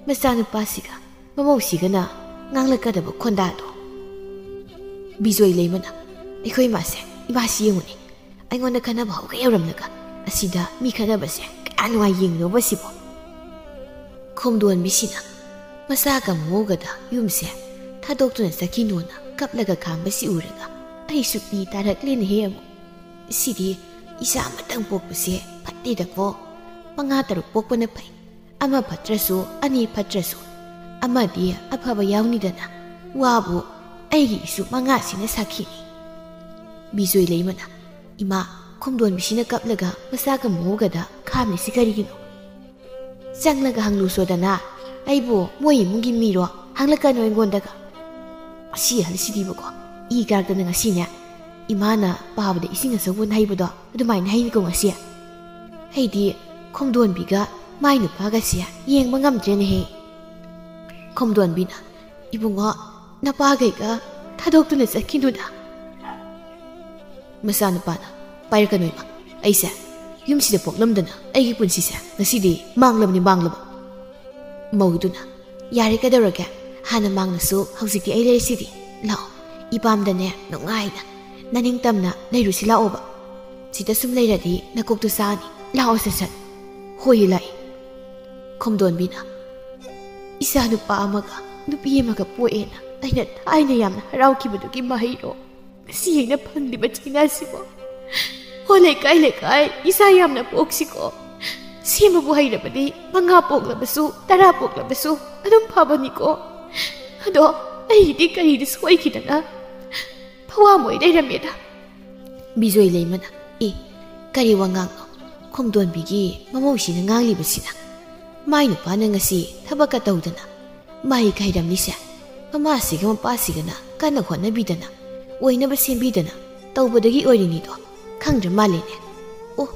ꯃꯆꯥꯅꯨꯄꯥꯁꯤꯒ ꯃꯃꯧꯁꯤꯒꯅ ꯉꯥꯡꯂꯛꯀꯗꯕ ꯈꯣꯟꯗꯥꯗꯣ꯫ "ꯕꯤꯖꯣꯏ ꯂꯩꯃꯅ, ꯑꯩꯈꯣꯏ ꯏꯃꯥꯁꯦ, ꯏꯃꯥꯁꯤ ꯌꯦꯡꯉꯨꯅꯦ, ꯑꯩꯉꯣꯟꯗ ꯈꯠꯅꯕ ꯍꯧꯒꯦ ꯌꯧꯔꯝꯂꯒ ꯑꯁꯤꯗ ꯃꯤ ꯈꯠꯅꯕꯁꯦ ꯀꯌꯥ ꯅꯨꯡꯉꯥꯏ ꯌꯦꯡꯂꯣꯕ ꯁꯤꯕꯣ?" ꯈꯣꯝꯗꯣꯟꯕꯤꯁꯤꯅ ꯃꯆꯥꯒ ꯃꯧꯒꯗ ꯌꯨꯝꯁꯦ ꯊꯥꯗꯣꯛꯇꯨꯅ ꯆꯠꯈꯤꯅꯣꯅ ꯀꯞꯂꯒ ꯈꯥꯡꯕꯁꯤ ꯎꯔꯒ ꯑꯩꯁꯨ ꯄꯤ ꯇꯥꯔꯛꯂꯦꯅꯦꯍꯦ ꯑꯃꯨꯛ꯫ ꯁꯤꯗꯤ ꯏꯆꯥ ꯑꯃꯇꯪ ꯄꯣꯛꯄꯁꯦ ꯐꯠꯇꯦꯗꯀꯣ꯫ ꯃꯉꯥ ꯇꯔꯨꯛ ꯄꯣꯛꯄꯅ ꯐꯩ꯫ ꯑꯃ ꯐꯠꯇ꯭ꯔꯁꯨ, ꯑꯅꯤ ꯐꯠꯇ꯭ꯔꯁꯨ, ꯑꯃꯗꯤ ꯑꯐꯕ ꯌꯥꯎꯅꯤꯗꯅ꯫ ꯋꯥꯕꯨ ꯑꯩꯒꯤ ꯏꯁꯨ ꯃꯉꯥꯁꯤꯅ ꯁꯥꯈꯤꯅꯤ꯫ ꯕꯤꯖꯣꯏ ꯂꯩꯃꯅ, "ꯏꯃꯥ, ꯈꯣꯝꯗꯣꯟꯕꯤꯁꯤꯅ ꯀꯞꯂꯒ ꯃꯆꯥꯒ ꯃꯣꯍꯧꯒꯗ ꯈꯥꯝꯂꯤꯁꯤ ꯀꯔꯤꯒꯤꯅꯣ? ꯆꯪꯂꯒ ꯍꯪꯂꯨꯁꯣꯗꯅ, ꯑꯩꯕꯨ ꯃꯣꯏ ꯏꯃꯨꯡꯒꯤ ꯃꯤꯔꯣ? ꯍꯪꯂꯛꯀꯅꯨ ꯑꯩꯉꯣꯟꯗꯒ꯫ ꯑꯁꯤ ꯑꯍꯜꯁꯤꯗꯤꯕꯀꯣ, ꯏ ꯀꯥꯔꯛꯇꯅ ꯉꯁꯤꯅꯦ, ꯏꯃꯥꯅ ꯄꯥꯕꯗ ꯏꯁꯤꯡ ꯑꯆꯧꯕꯅ ꯍꯩꯕꯗꯣ ꯑꯗꯨꯃꯥꯏꯅ ꯍꯩꯅꯤꯀꯣ ꯉꯁꯤ꯫ ꯑꯩꯗꯤ ꯈꯣꯝꯗꯣꯟꯕꯤꯒ ꯃꯥꯏ ꯅꯨꯄꯥꯒꯁꯦ ꯌꯦꯡꯕ ꯉꯝꯗ꯭ꯔꯦꯅꯦꯍꯦ꯫" ꯈꯣꯝꯗꯣꯟꯕꯤꯅ, "ꯏꯕꯨꯡꯉꯣ, ꯅꯄꯥꯒꯩꯒ ꯊꯥꯗꯣꯛꯇꯨꯅ ꯆꯠꯈꯤꯅꯨꯗ꯫" ꯃꯆꯥꯅꯨꯄꯥꯅ, "ꯄꯥꯏꯔꯛꯀꯅꯨ ꯏꯃꯥ, ꯑꯩꯁꯦ ꯌꯨꯝꯁꯤꯗ ꯄꯣꯛꯂꯝꯗꯅ ꯑꯩꯒꯤ ꯄꯨꯟꯁꯤꯁꯦ ꯉꯁꯤꯗꯤ ꯃꯥꯡꯂꯕꯅꯤ, ꯃꯥꯡꯂꯕ꯫" ꯃꯧꯗꯨꯅ, "ꯌꯥꯔꯦ, ꯀꯩꯗꯧꯔꯒꯦ? ꯍꯥꯟꯅ ꯃꯥꯡꯂꯁꯨ ꯍꯧꯖꯤꯛꯇꯤ ꯑꯩ ꯂꯩꯔꯤꯁꯤꯗꯤ꯫ ꯂꯥꯛꯑꯣ, ꯏꯄꯥꯝꯗꯅꯦ ꯅꯨꯡꯉꯥꯏꯅ ꯅꯅꯤꯡꯇꯝꯅ ꯂꯩꯔꯨꯁꯤ ꯂꯥꯛꯑꯣꯕ꯫ ꯁꯤꯗ ꯁꯨꯝ ꯂꯩꯔꯗꯤ ꯅꯀꯣꯛꯇꯨ ꯆꯥꯅꯤ꯫ ꯂꯥꯛꯑꯣ ꯁꯠ ꯁꯠ꯫" "ꯍꯣꯏ, ꯂꯥꯛꯏ꯫" ꯈꯣꯝꯗꯣꯟꯕꯤꯅ, "ꯏꯆꯥ ꯅꯨꯄꯥ ꯑꯃꯒ ꯅꯨꯄꯤ ꯑꯃꯒ ꯄꯣꯛꯑꯦꯅ ꯑꯩꯅ ꯊꯥꯏꯅ ꯌꯥꯝꯅ ꯍꯔꯥꯎꯈꯤꯕꯗꯨꯒꯤ ꯃꯍꯩꯔꯣ ꯉꯁꯤ ꯑꯩꯅ ꯐꯪꯂꯤꯕ ꯆꯩꯅꯥꯁꯤꯕꯣ? ꯍꯣ ꯂꯩꯀꯥꯏ ꯂꯩꯀꯥꯏ, ꯏꯆꯥ ꯌꯥꯝꯅ ꯄꯣꯛꯁꯤꯀꯣ꯫ ꯁꯦꯝꯕꯕꯨ ꯍꯩꯔꯕꯗꯤ ꯃꯉꯥ ꯄꯣꯛꯂꯕꯁꯨ, ꯇꯔꯥ ꯄꯣꯛꯂꯕꯁꯨ ꯑꯗꯨꯝ ꯐꯕꯅꯤꯀꯣ꯫ ꯑꯗꯣ ꯑꯩꯒꯤꯗꯤ ꯀꯔꯤꯗ ꯁꯣꯏꯈꯤꯗꯅ ꯐꯋꯥ ꯃꯣꯏ ꯂꯩꯔꯝꯃꯦꯗ꯫" ꯕꯤꯖꯣꯏ ꯂꯩꯃꯅ, "ꯑꯦ, ꯀꯔꯤ ꯋꯥꯉꯥꯡꯅꯣ? ꯈꯣꯝꯗꯣꯟꯕꯤꯒꯤ ꯃꯃꯧꯁꯤꯅ ꯉꯥꯡꯂꯤꯕꯁꯤꯅ? ꯃꯥꯏ ꯅꯨꯄꯥꯅ ꯉꯁꯤ ꯊꯕꯛꯀ ꯇꯧꯗꯅ ꯃꯍꯩ ꯈꯥꯏꯔꯝꯂꯤꯁꯦ ꯃꯃꯥꯁꯤꯒ ꯃꯄꯥꯁꯤꯒꯅ ꯀꯟꯅ ꯍꯣꯠꯅꯕꯤꯗꯅ, ꯑꯣꯏꯅꯕ ꯁꯦꯝꯕꯤꯗꯅ ꯇꯧꯕꯗꯒꯤ ꯑꯣꯏꯔꯤꯅꯤꯗꯣ ꯈꯪꯗ꯭ꯔ ꯃꯥꯜꯂꯦꯅꯦ꯫ ꯑꯣ,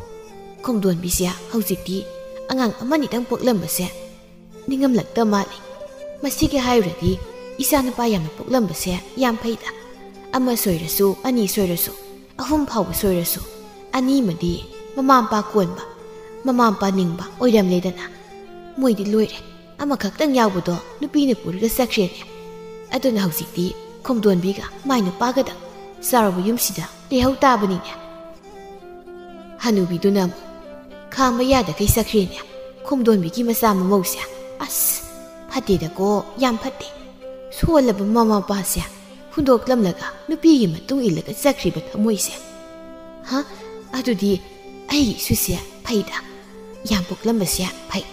ꯈꯣꯝꯗꯣꯟꯕꯤꯁꯦ ꯍꯧꯖꯤꯛꯇꯤ ꯑꯉꯥꯡ ꯑꯃꯅꯤꯗꯪ ꯄꯣꯛꯂꯝꯕꯁꯦ ꯅꯤꯡꯉꯝꯂꯛꯇ ꯃꯥꯜꯂꯤ꯫ ꯃꯁꯤꯒꯤ ꯍꯥꯏꯔꯨꯔꯗꯤ ꯏꯆꯥꯅꯨꯄꯥ ꯌꯥꯝꯅ ꯄꯣꯛꯂꯝꯕꯁꯦ ꯌꯥꯝ ꯐꯩꯗ꯫ ꯑꯃ ꯁꯣꯏꯔꯁꯨ, ꯑꯅꯤ ꯁꯣꯏꯔꯁꯨ, ꯑꯍꯨꯝ ꯐꯥꯎꯕ ꯁꯣꯏꯔꯁꯨ, ꯑꯅꯤꯃꯗꯤ ꯃꯃꯥ ꯃꯄꯥ ꯀꯣꯟꯕ, ꯃꯃꯥ ꯃꯄꯥ ꯅꯤꯡꯕ ꯑꯣꯏꯔꯝꯂꯦꯗꯅ꯫ ꯃꯣꯏꯗꯤ ꯂꯣꯏꯔꯦ, ꯑꯃꯈꯛꯇꯪ ꯌꯥꯎꯕꯗꯣ ꯅꯨꯄꯤꯅ ꯄꯨꯔꯒ ꯆꯠꯈ꯭ꯔꯦꯅꯦ꯫ ꯑꯗꯨꯅ ꯍꯧꯖꯤꯛꯇꯤ ꯈꯣꯝꯗꯣꯟꯕꯤꯒ ꯃꯥꯏ ꯅꯨꯄꯥꯒꯗ ꯆꯥꯎꯔꯕ ꯌꯨꯝꯁꯤꯗ ꯂꯩꯍꯧ ꯇꯥꯕꯅꯤꯅꯦ꯫" ꯍꯅꯨꯕꯤꯗꯨꯅ ꯑꯃꯨꯛ, "ꯈꯥꯝꯕ ꯌꯥꯗꯈꯩ ꯆꯠꯈ꯭ꯔꯦꯅꯦ ꯈꯣꯝꯗꯣꯟꯕꯤꯒꯤ ꯃꯆꯥ ꯃꯃꯧꯁꯦ꯫ ꯑꯁ, ꯐꯠꯇꯦꯗꯀꯣ, ꯌꯥꯝ ꯐꯠꯇꯦ꯫ ꯁꯣꯜꯂꯕ ꯃꯃꯥ ꯃꯄꯥꯁꯦ ꯍꯨꯟꯗꯣꯛꯂꯝꯂꯒ ꯅꯨꯄꯤꯒꯤ ꯃꯇꯨꯡ ꯏꯜꯂꯒ ꯆꯠꯈ꯭ꯔꯤꯕ ꯊꯃꯣꯏꯁꯦ꯫ ꯍꯥ? ꯑꯗꯨꯗꯤ ꯑꯩꯒꯤ ꯏꯁꯨꯁꯦ ꯐꯩꯗ꯫ ꯌꯥꯝ ꯄꯣꯛꯂꯝꯕꯁꯦ ꯐꯩ꯫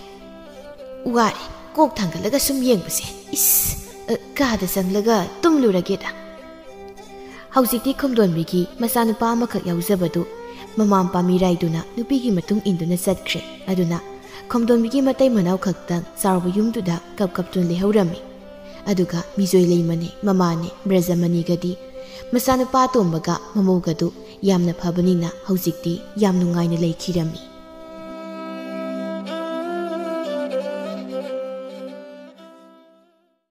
ꯋꯥꯔꯦ, ꯀꯣꯛ ꯊꯥꯡꯒꯠꯂꯒ ꯁꯨꯝ ꯌꯦꯡꯕꯁꯦ꯫ ꯏꯁ, ꯑ, ꯀꯥꯗ ꯆꯪꯂꯒ ꯇꯨꯝꯂꯨꯔꯒꯦꯗ꯫ ꯍꯧꯖꯤꯛꯇꯤ ꯈꯣꯝꯗꯣꯟꯕꯤꯒꯤ ꯃꯆꯥꯅꯨꯄꯥ ꯑꯃꯈꯛ ꯌꯥꯎꯖꯕꯗꯨ ꯃꯃꯥ ꯃꯄꯥ ꯃꯤꯔꯥꯏꯗꯨꯅ ꯅꯨꯄꯤꯒꯤ ꯃꯇꯨꯡ ꯏꯟꯗꯨꯅ ꯆꯠꯈ꯭ꯔꯦ꯫ ꯑꯗꯨꯅ ꯈꯣꯝꯗꯣꯟꯕꯤꯒꯤ ꯃꯇꯩ ꯃꯅꯥꯎ ꯈꯛꯇꯪ ꯆꯥꯎꯔꯕ ꯌꯨꯝꯗꯨꯗ ꯀꯞ ꯀꯞꯇꯨꯅ ꯂꯩꯍꯧꯔꯝꯃꯤ꯫ ꯑꯗꯨꯒ ꯃꯤꯖꯣꯏ ꯂꯩꯃꯅꯦ, ꯃꯃꯥꯅꯦ ꯕ꯭ꯔꯖꯃꯅꯤꯒꯗꯤ ꯃꯆꯥꯅꯨꯄꯥ ꯑꯇꯣꯝꯕꯒ ꯃꯃꯧꯒꯗꯨ ꯌꯥꯝꯅ ꯐꯕꯅꯤꯅ ꯍꯧꯖꯤꯛꯇꯤ ꯌꯥꯝ ꯅꯨꯡꯉꯥꯏꯅ ꯂꯩꯈꯤꯔꯝꯃꯤ꯫